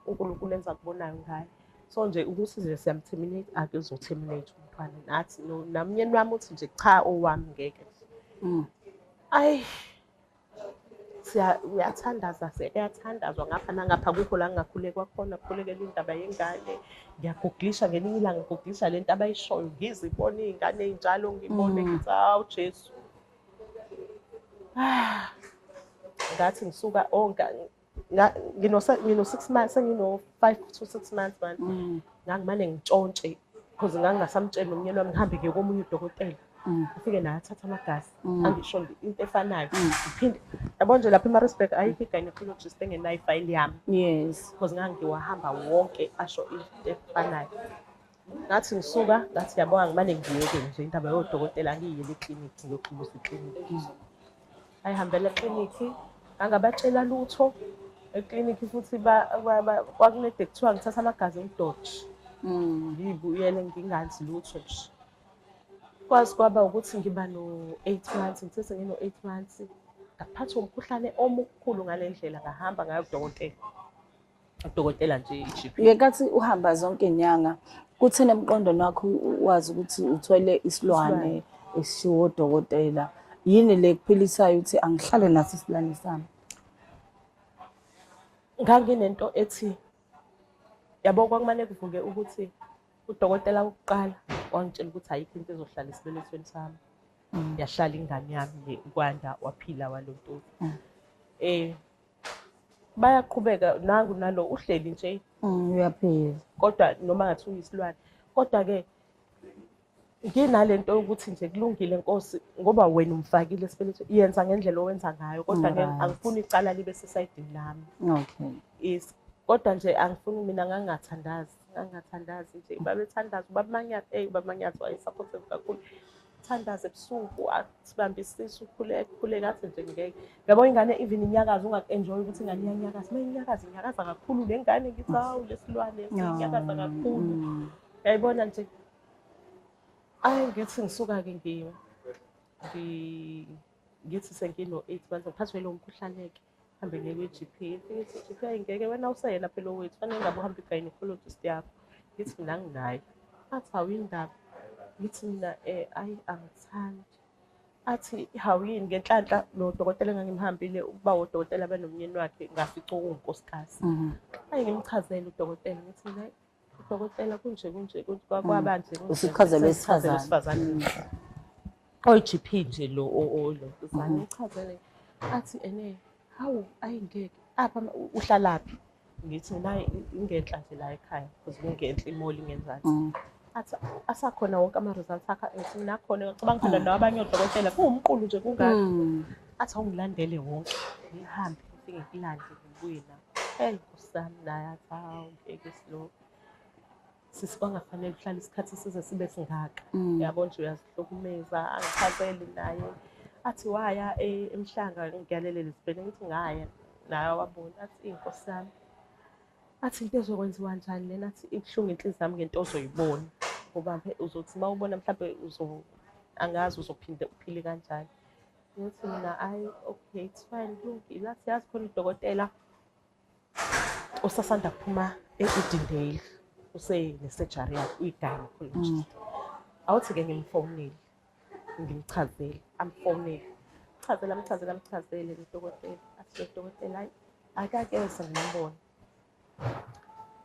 uNkulunkulu enza kubonayo ngaye. So nje ukuthi nje siyam-terminate, akuzo-terminate umntwana. Nathi namnyeni wami uthi nje cha, owami ngeke. Ayi, uyathandaza, siyathandazwa ngapha nangapha, kukho la ngingakhulekwa khona, kukhulekela indaba yengane. Ngiyaguglisha ngelinye ilanga, ngiguglisha lento abayishoyo, ngizibone iy'ngane ey'njalo, ngibone ngithi hawu Jesu. Ngathi ngisuka ngino 6 months, sengino 5 to 6 months manje. Ngangimane ngitshontshe because ngangingasamtsheli nomnyeni wami, ngihambe ngiye komunye udokotela. Ufike naye athathe amagazi, angisho into efanayo. Ngiphinde, yabo nje lapha eMaritzburg ayikho i-gynecologist engenayo ifayili yami. Because ngangiwahamba wonke asho into efanayo. Ngathi ngisuka, ngathi yabo angimane ngiyeke nje indaba yodokotela, angiyiyele eklinikhi, ngiyoxulusa eklinikhi. Ayihambela eklinikhi, angabatshela lutho eklinikhi futhi kwakunede kuthiwa ngithatha amagazi emdoji. Ngibuyele ngingazi lutho nje. Kwazi kwaba ukuthi ngiba no-8 months, ngithe sengino-8 months, ngaphathwa umkhuhlane omkhulu ngale ndlela, ngahamba ngaya kudokotela. Udokotela nje i-GP. Ngenkathi uhamba zonke inyanga, kutheni emqondweni wakho wazi ukuthi uthwele isilwane esishiwo odokotela? Yini le kuphilisayo ukuthi angihlale naso isilwane sami? Nganginento ethi, yabo kwakumane kuvuke ukuthi udokotela wokuqala wangitshela ukuthi ayikho into ezohlala esibelethweni sami. Yahlala ingane yami le, uKwanda waphila walontuza. Bayaqhubeka nangu nalo uhleli nje. Uyaphila. Kodwa noma ngathi uyisilwane. Kodwa ke nginalento yokuthi nje kulungile Nkosi, ngoba wena umfakile esibelethweni, yenza ngendlela owenza ngayo, kodwa ke angifuni icala libe sesayidini lami. Is kodwa nje angifuni mina, ngangingathandazi, ngangingathandazi nje. Babethandaza ubaba Manyathi, ubaba Manyathi waye-supportive kakhulu. Thandaza ebusuku, asibambe isisu, ukhuleke, ukhuleke, athi nje ngeke. Yabo ingane even inyakaza, ungaku-enjoy ukuthi ingane iyanyakaza. Uma inyakaza, inyakaza kakhulu le ngane, ngithi hawu lesilwane sinyakaza kakhulu. Uyayibona nje. Ayi ngithi ngisuka-ke ngithi sengino-8 months, ngiphathwe lo mkhuhlane-ke. Hambe ngiye kwi-G P. Ngithi i-G P, ayi ngeke wena useyena phela owethu, fanele ngabe uhambe i-gynecologist yakho. Ngithi mina nginayo. Athi hawu indaba. Ngithi mina ayi angithandi. Athi hawu yini, ngenhlanhla lo dokotela engangimhambile ukuba wodokotela banomnyeni wakhe, ngafica okuwunkosikazi. Ayi ngimchazele udokotela, ngithi mina udokotela kunje kunje kunje, kwaba nje kunje. Usuchazela Sesichazela wesifazane. wesifazane. Oyi-G P nje lo, lo. Uzame ngichazele. Athi ene, hawu ayi ngeke. Apha uhlalaphi? Ngithi mina ingenhla nje la ekhaya, because kungenhla imoli ingenzansi. Athi asakhona wonke ama-results akhe, ngithi mina akhona, ngicabanga khona nabanye odokotela, kuwumqulu nje kungaka. Athi awungilandele wonke, ngihambe ngifike ngilande ngibuye nawo. Hey Nkosi yami, naye athi hawu ngeke silo. Sisi kwangafanele uhlale isikhathi size sibe singaka. Yabo nje uyazihlukumeza, angichazele naye. Athi waya eMhlanga ngiyalelela isibhedlela, ngithi ngaya naye wabona. Athi inkosi yami. Athi into ezokwenziwa njani lena, athi ibuhlungu inhliziyo yami ngento ozoyibona. Ngoba uzothi uma ubona mhlampe angazi uzophinde uphile kanjani. Ngithi mina hhayi, okay, it's fine, kulungile. Athi yazi khona udokotela osasanda kuphuma e-Edendale, usene-surgery yakhe, uyi-gynecologist. Awuthi-ke ngimfonele, ngimchazele, amfonele, chazele, amchazele, amchazele lo dokotela. Athi lo dokotela, hhayi, akakeze ngimbone.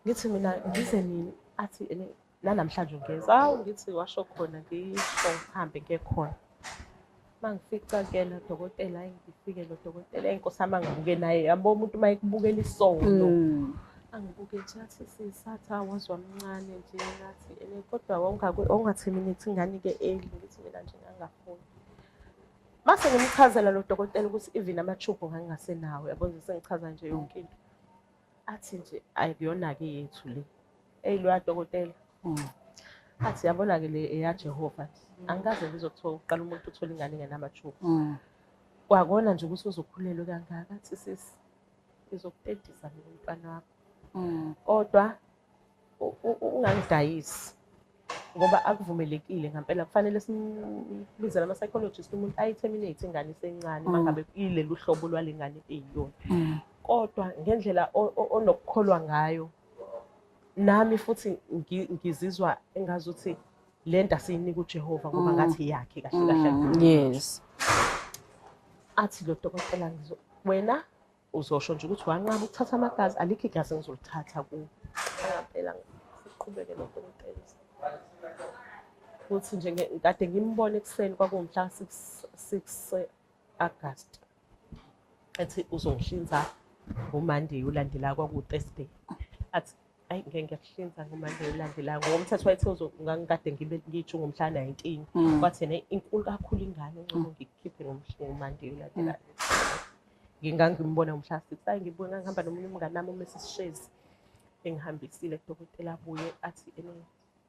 Ngithi mina ngize nini? Athi ene nanamhlanje ungeza. Hawu, ngithi washo khona, ngisho ngihambe ngiye khona. Uma ngifica kuyena dokotela, hhayi ngifike lo dokotela, eyi Nkosi yami, angibuke naye, yabo umuntu uma ekubukela isono. Angibuke nje athi sisathi awazi wamncane nje, ngathi ene kodwa wawunga-terminate ingane-ke early, ngithi mina nje ngangafuni. Mase ngimchazela lo dokotela ukuthi even ama-tube ngangingasenawo, yabo nje sengichaza nje yonke into. Athi nje ayikuyona-ke yethu le. Eyi loya dokotela. Athi yabona-ke le eyaJehova nje. Angikaze ngizwe kuthiwa uqala umuntu uthola ingane engenama-tube. Kwakona nje ukuthi uzokhulelwe kangaka, athi sisi ngizokutedisa mina umntwana wakho. Kodwa ungangidayisi ngoba akuvumelekile ngampela, kufanele simbize ama-psychologist umuntu ayi-terminate ingane isencane uma ngabe ilelu hlobo lwale ngane eyiyona. Kodwa ngendlela onokukholwa ngayo, nami futhi ngizizwa engazuthi le nto asiyinika uJehova ngoba ngathi yakhe kahle kahle. Athi lo dokotela, wena uzosho nje ukuthi wanqaba ukuthatha amagazi, alikho igazi engizolithatha kuwe. Ngampela siqhubeke lo dokotela. Kuthi nje kade ngimbone ekuseni, kwakuwumhla 6 August. Ethi uzongihlinza ngoMonday olandelayo, kwaku-Thursday. Athi ayi ngeke ngiyakuhlinza ngoMonday olandelayo ngokomthetho wayethe ngangikade ngibe ngitsho ngomhla 19. Kwathi yena inkulu kakhulu ingane, ngcono ngikukhiphe ngoMonday olandelayo. Ngingangimbona ngomhla 6, hayi ngibuye ngangihamba nomunye umngane wami uMrs Shezi, engihambisile kudokotela, abuye athi ene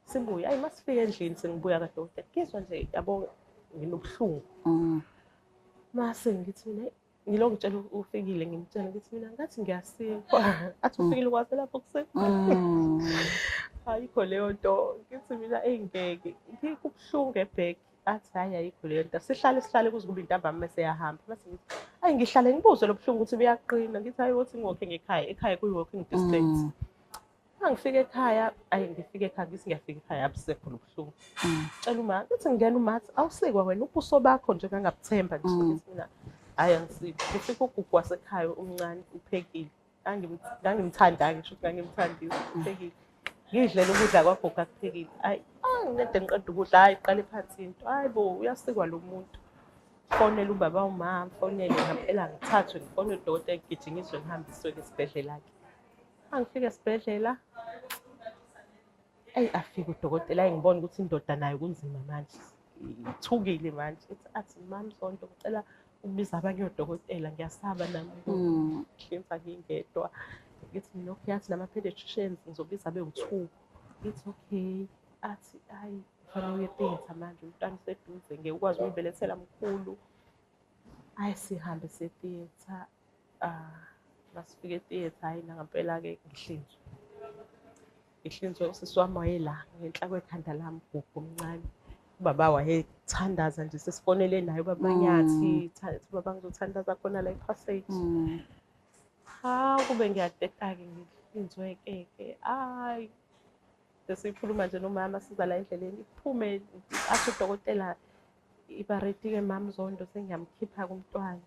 sibuye, ayi masifika endlini sengibuya kadokotela, ngizwa nje yabo nginobuhlungu. Mase ngithi mina ngilokhu ngitshela ufikile, ngimtshela ngithi mina ngathi ngiyasikwa. Athi ufikile ukwazi lapho kusikwa. Ayikho leyo nto, ngithi mina eyi ngeke, ngikubuhlungu ebhek. Athi hhayi ayikho leyo nto. Sihlale sihlale kuze kube intambama mese eyahamba. Mase ngithi ayi ngihlale ngibuzwe lo buhlungu ukuthi buyaqina. Ngithi hayi wothi ngiwokhe ngekhaya, ekhaya kuyi-walking distance. Uma ngifika ekhaya, ayi ngifike ekhaya, ngithi ngiyafika ekhaya abusekho lo buhlungu. Tshela uma, ngithi ngingena uma athi awusikwa wena ubuso bakho nje ngangabuthemba nje. Ngithi mina hhayi angisikwa. Ngifika ugugu wasekhaya omncane uphekile. Ngangimthanda-ke, sho ukuthi ngangimthandile, uphekile. Ngidlela ukudla kwagogo akuphekile. Hhayi, nginede ngiqeda ukudla, hhayi iqale phansi into. Hhayi bo, uyasikwa lo muntu. Fonela ubaba umama, fonele ngampela ngithathwe ngifonele udokotela ngigijinyiswe ngihambiswe-ke esibhedlela-ke. Angifika esibhedlela, eyi afike udokotela, ayi ngibona ukuthi indoda nayo kunzima manje, ithukile manje. Ithi athi mama Sonto ngicela ukubiza abanye odokotela, ngiyasaba nami ukuhlinza ngingedwa. Ngithi mina okay, athi nama-pediatricians ngizobiza abewu-2. Ngithi okay, athi hayi kufanele uye theatre manje, umntwana useduze ngeke ukwazi ukuyibelethela mkhulu. Hhayi sihambe siye theatre. Masifika e-theatre, hhayi nangampela-ke ngihlinzwe. Ngihlinzwe usisi wami wayela ngenhla kwekhanda lami, ugogo omncane. Ubaba wayethandaza nje, sesifonele naye ubaba Nyathi, ubaba ngizothandaza khona la e-passage. Hawu kube ngiyadeda-ke ngihlinzwe-ke ke, hhayi. Sesikhuluma nje nomama siza la endleleni, iphume athi udokotela iba ready-ke mama Zondo, sengiyamkhipha kumntwana.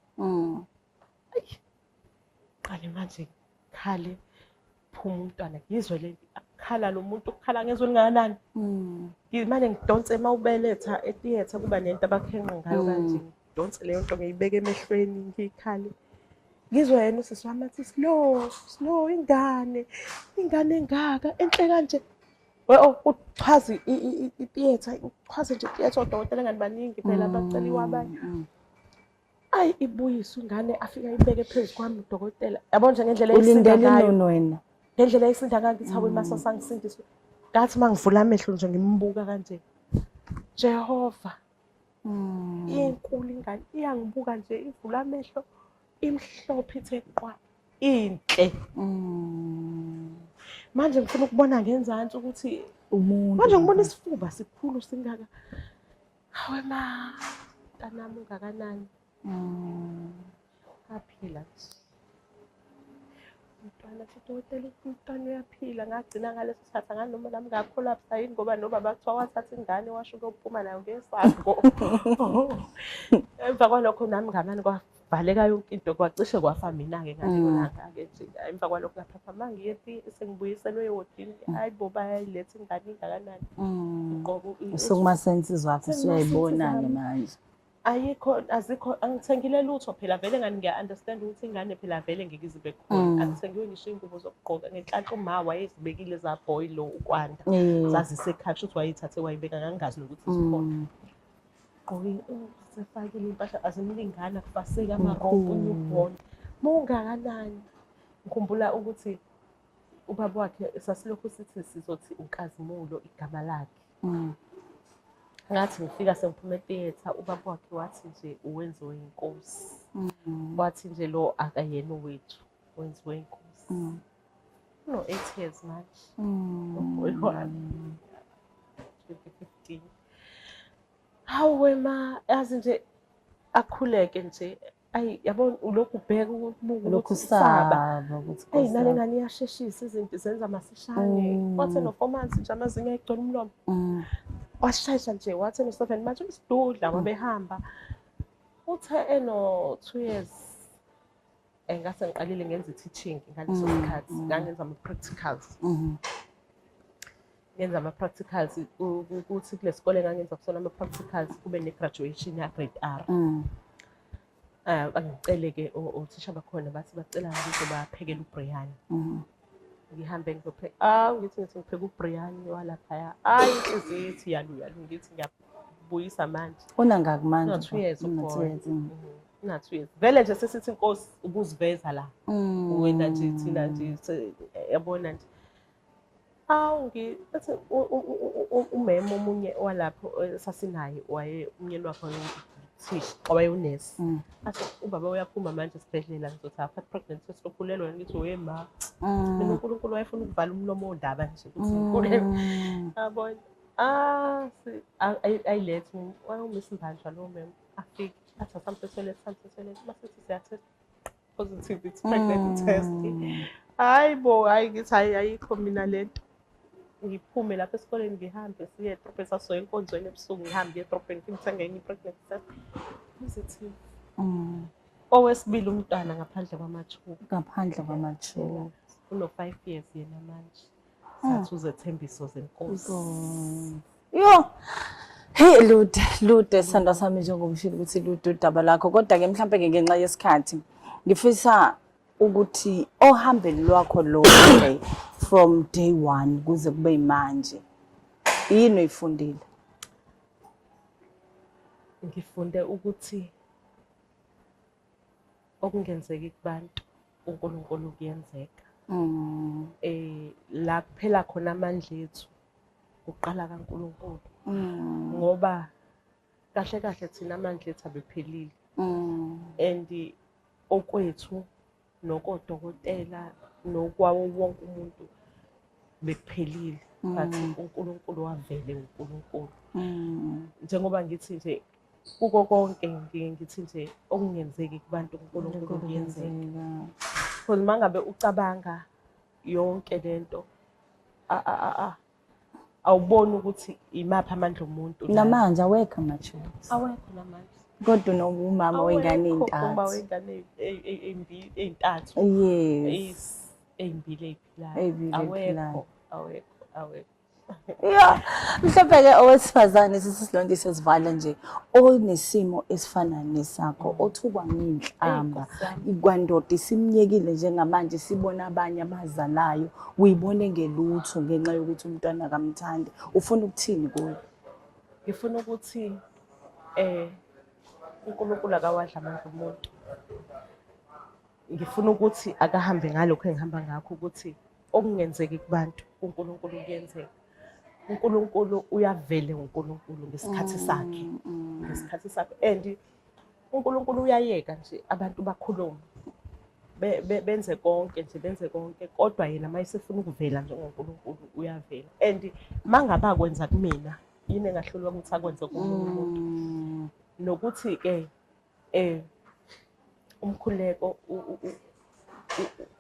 Ayi, qale manje khale phuma umntwana, ngizwe le akukhala lo muntu ukukhala ngezwe lingakanani. Ngimane ngidonse uma ubeletha e-theatre kuba nento abakhenqa ngayo kanje, ngidonse leyo nto ngiyibeke emehlweni ngiyikhale. Ngizwe yena usisi wami athi slow slow, ingane ingane engaka enhle kanje. Oh, uchaza i-theatre, uchaze nje i-theatre, odokotela ngani baningi phela baceliwe abanye. Ayi ibuyiswe ingane, afike ayibeke phezu kwami udokotela. Yabo nje ngendlela eyisinda Ulindele ngayo. inoni wena. Ngendlela eyisinda ngayo ngithi hawe mase sangisindiswe. Ngathi mangivula amehlo nje ngimbuka kanje. Jehova. Inkulu ingane iyangibuka nje ivula amehlo imhlophe ithe qwa inhle. Manje ngifuna ukubona ngenzansi ukuthi Umuntu. Manje ngibona isifuba sikhulu singaka. Hawe ma, mntanami ungakanani? Aphila nje. Umntwana athi dokotela umntwana uyaphila. Ngagcina ngaleso sikhathi anganoma nami ngakholapsa yini ngoba nobaba kuthiwa wathatha ingane washo ukuyophuma nayo ngesango. Emva kwalokho nami ngamane kwavaleka yonke into kwacishe kwafa mina-ke ngalelo langa-ke nje. Emva kwalokho ngaphaphama ngiye sengibuyiselwe ewodini. Hayi bo bayayiletha ingane ingakanani. Uqobo Usukuma-senses wakho usuyayibona-ke Sekumasenses manje. Ayikho, azikho, angithengile lutho phela vele ngani ngiya-understand ukuthi ingane phela vele ngeke izibe khona. Angithengiwe ngisho iy'ngubo zokugqoka. Ngenhlanhla uma wayezibekile zaboy lo ukwanda. Zazisekhaya, kusho ukuthi wayeyithathe wayibeka, ngangingazi nokuthi zikhona. Gqoke, sefakile iy'mpahla azimlingani, akufaseki amarobhu, newborn. Mungakanani? Ngikhumbula ukuthi ubaba wakhe sasilokhu sithi sizothi uNkazimulo igama lakhe. Ngathi ngifika sengiphuma etheatre, ubaba wakhe wathi nje uwenziwe inkosi. Wathi nje lo akayena owethu, wenziwe inkosi. Uno-8 years manje. Uboy wami. 2015. Hawe ma, yazi nje akhuleke nje. Ayi yabona ulokhu ubheka ukubuka Lokhu ukuthi usaba. usaba ukuthi Eyi Nkosi nale yami. ngane iyasheshisa izinto zenza masishane. Wathi no-4 months nje amazinyo ayigcwele umlomo. Washesha nje wathi eno-7 manje usidudla wabehamba. Uthe eno-2 years ngase ngiqalile ngenza i-teaching ngaleso sikhathi, ngangenza ama-practicals. Ngenza ama-practicals ukuthi kule sikole engangenza kusona ama-practicals kube ne-graduation ya-grade R. Bangicele-ke othisha bakhona bathi bacela ngizobaphekela uBrian. Ngihambe ngizopheka, ngithi ngipheka uBrian walaphaya. Ayi inhliziyo ithi yalu yalu, ngithi ngiyabuyisa manje. Unangaki manje? Una-2 years Una 2 uboy. years. Una-2 years. Vele nje sesithi inkosi ukuziveza la. Wena nje thina nje yabona nje. Awu ngithi umema omunye walapho sasinaye waye umyeni wakhe wayewuthisha, wayewunesi. Athi ubaba uyaphuma manje esibhedlela ngizothi apha pregnant sesizokhulelwa ngithi we ma. Mina uNkulunkulu wayefuna ukuvala umlomo wondaba nje ukuthi ngikhulelwe. Yabona. Ayilethe wayewumisa imbanjwa lowo mema afike athi asambe toilet, sambe toilet masithi siyatest positive, it's pregnant test. Hayi bo, hayi ngithi hayi ayikho mina lento. Ngiphume lapha esikoleni ngihambe siye edrobheni, sasizoya enkonzweni ebusuku, ngihambe ngiye edrobheni ngifike ngithenge enye i-pregnancy test. Positive. Owesibili umntwana ngaphandle kwamathuba. Ngaphandle kwamathuba. Uno-5 years yena manje. Sathi uzethembiso zenkosi. Yo. Hey lude, lude sithando sami njengoba ushilo ukuthi lude udaba lakho, kodwa ke mhlambe ke ngenxa yesikhathi ngifisa ukuthi ohambeni lwakho lonke from day 1 kuze kube manje yini oyifundile? Ngifunde ukuthi okungenzeki kubantu uNkulunkulu kuyenzeka. La kuphela khona amandla ethu kuqala kaNkulunkulu. Ngoba kahle kahle thina amandla ethu abephelile. And okwethu nokodokotela nokwawo wonke umuntu bekuphelile. But uNkulunkulu wavele uNkulunkulu. Njengoba ngithi nje kuko konke ngithi nje okungenzeki kubantu uNkulunkulu kuyenzeka. Because mangabe ucabanga yonke lento awuboni ukuthi imaphi amandla omuntu. Namanje awekho amathuba. Awekho namanje. Kodwa umama wengane Awekho uma ey'ntathu. wengane ey'ntathu. Yes. Ey'mbili ey'philayo. Ey'mbili ey'philayo. Awekho, awekho, awekho. Yeah, mhlawumbe ke owesifazane sisisilonto sesivala nje onesimo esifana nesakho othukwa ngenhlamba ikwandoda isimnyekile njengamanje sibona abanye abazalayo uyibone ngelutho ngenxa yokuthi umntwana akamthandi, ufuna ukuthini kuye? Ngifuna ukuthi uNkulunkulu akawadla amandla omuntu. Ngifuna ukuthi akahambe ngalokho engihamba ngakho ukuthi okungenzeki kubantu uNkulunkulu kuyenzeka. uNkulunkulu uyavele uNkulunkulu ngesikhathi sakhe. Ngesikhathi sakhe and uNkulunkulu uyayeka nje abantu bakhuluma. Benze konke nje, benze konke, kodwa yena uma esefuna ukuvela njengoNkulunkulu uyavela. And uma ngabe akwenza kumina, yini engahlulwa ukuthi akwenze komunye umuntu? Nokuthi-ke umkhuleko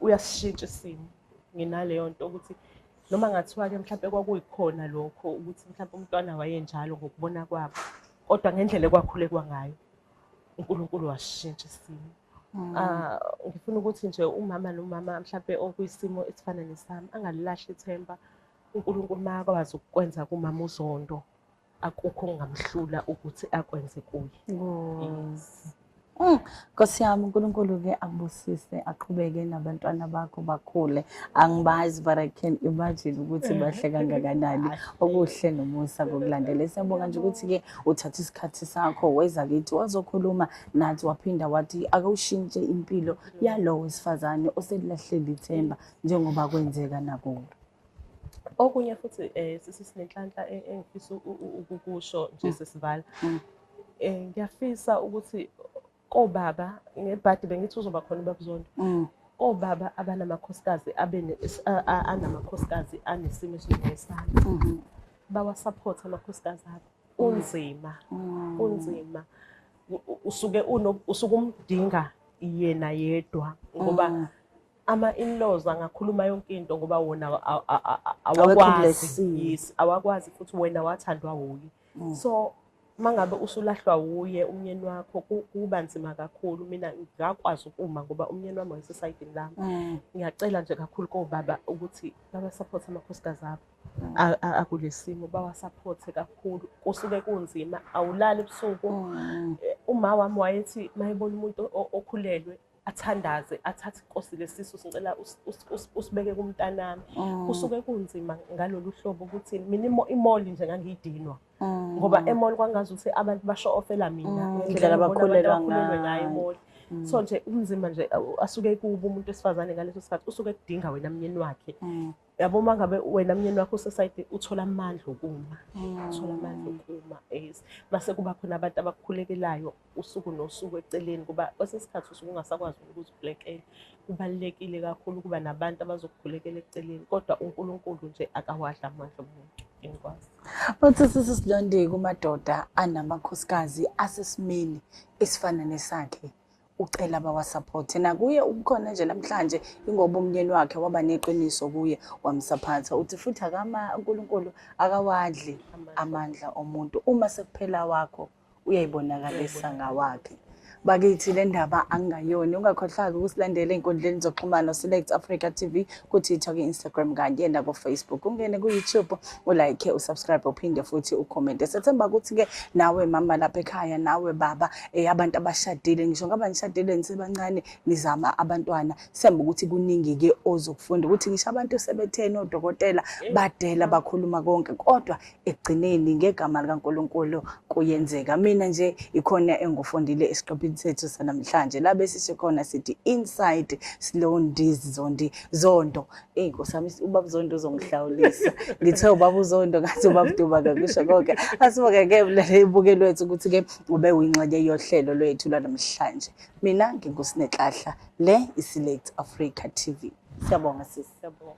uyasishintsha isimo. Nginaleyo nto ukuthi noma ngathiwa-ke mhlampe kwakuyikhona lokho ukuthi mhlampe umntwana wayenjalo ngokubona kwabo, kodwa ngendlela ekwakhulekwa ngayo uNkulunkulu wasishintsha isimo. Ah, ngifuna ukuthi nje umama nomama mhlampe okwisimo esifana nesami angalilahli ithemba. UNkulunkulu makakwazi ukukwenza kumama uZondo, akukho okungamhlula ukuthi akwenze kuye. Yes. Nkosi yami, uNkulunkulu-ke akubusise, aqhubeke nabantwana bakho bakhule. Angibazi, but I can imagine ukuthi bahle kangakanani. Okuhle nomusa kokulandela. Siyabonga nje ukuthi-ke uthatha isikhathi sakho weza kithi wazokhuluma nathi, waphinda wathi ake ushintshe impilo yalowo wesifazane oselilahlele ithemba njengoba kwenzeka nakuwe. Okunye futhi sisi Sinenhlanhla engifisa ukukusho nje sesivala. Ngiyafisa ukuthi kobaba ngebhadi bengithi uzoba khona ubaba Zondo. Kobaba abanamakhosikazi anamakhosikazi anesimo esinjengesami. Bawasupport amakhosikazi abo. Kunzima. Kunzima. Usuke usuke umdinga yena yedwa ngoba ama-in-laws angakhuluma yonke into ngoba wona awakwazi. Yes, awakwazi, futhi wena wathandwa wuye. So mangabe usulahlwa wuye umnyeni wakho, kuba nzima kakhulu. Mina ngakwazi ukuma ngoba umnyeni wami wayesesayidini lami. Ngiyacela nje kakhulu kobaba ukuthi baba-support amakhosikazi abo akulesimo, bawasupporte kakhulu. Kusuke kunzima, awulali ebusuku. Uma wami wayethi mayebona umuntu okhulelwe athandaze, athathe, "Inkosi, lesisu sicela usibeke kumntanami." Kusuke kunzima ngalolu hlobo ukuthi mina i-mall nje ngangiyidinwa ngoba e-mall kwangazuthi abantu basho ofela mina ngendlela abakhulelwa abakhulelwe ngayo ngayo. e-mall. So nje umzimba nje asuke kubo umuntu wesifazane ngaleso sikhathi usuke kudinga wena myeni wakhe. Yabo, uma ngabe wena myeni wakho usesayidi, uthola amandla okuma, uthola amandla okuma. Yes, mase kuba khona abantu abakukhulekelayo usuku nosuku eceleni, kuba kwesinye isikhathi usuke ungasakwazi ukuzikhulekela. Kubalulekile kakhulu ukuba nabantu abazokukhulekela eceleni, kodwa uNkulunkulu nje akawadla amandla omuntu, engikwazi. Uthi sisi Silonde, kumadoda anamakhosikazi asesimeni esifana nesakhe, ucela bawasupporte. Nakuye ukhona nje namhlanje ingoba umnyeni wakhe waba neqiniso kuye, wamsupporta. Uthi futhi akama uNkulunkulu akawadli amandla omuntu, uma sekuphela wakho uyayibonakalisa ngawakhe. Bakithi, le ndaba angayoni. Ungakhohlwa ukusilandela ey'nkundleni zokuxhumana, Select Africa TV ku-Twitter, ku-Instagram kanye nako-Facebook. Ungene ku-YouTube, ulike, usubscribe, uphinde futhi ukhomente. Sethemba ukuthi-ke nawe mama lapha ekhaya, nawe baba, abantu abashadile, ngisho ngaba nishadile nisebancane nizama abantwana, sithemba ukuthi kuningi-ke ozokufunda, ukuthi ngisho abantu sebetheni, odokotela badela bakhuluma konke, kodwa ekugcineni ngegama likaNkulunkulu kuyenzeka. Mina nje ikhona engufundile esiqephini sethu sanamhlanje la besisho khona sithi Inside Slondi's Zondi Zondo. Eyi Nkosi yami, ubaba Zondo uzongihlawulisa. Ngithe ubaba uZondo, ngathi ubaba Duba, kakusho konke. Asibonge-ke mlaleli wethu ukuthi-ke ube uyingxenye yohlelo lwethu lwanamhlanje. Mina nginguSinenhlanhla, le iSelect Africa TV. Siyabonga sisi. Siyabonga.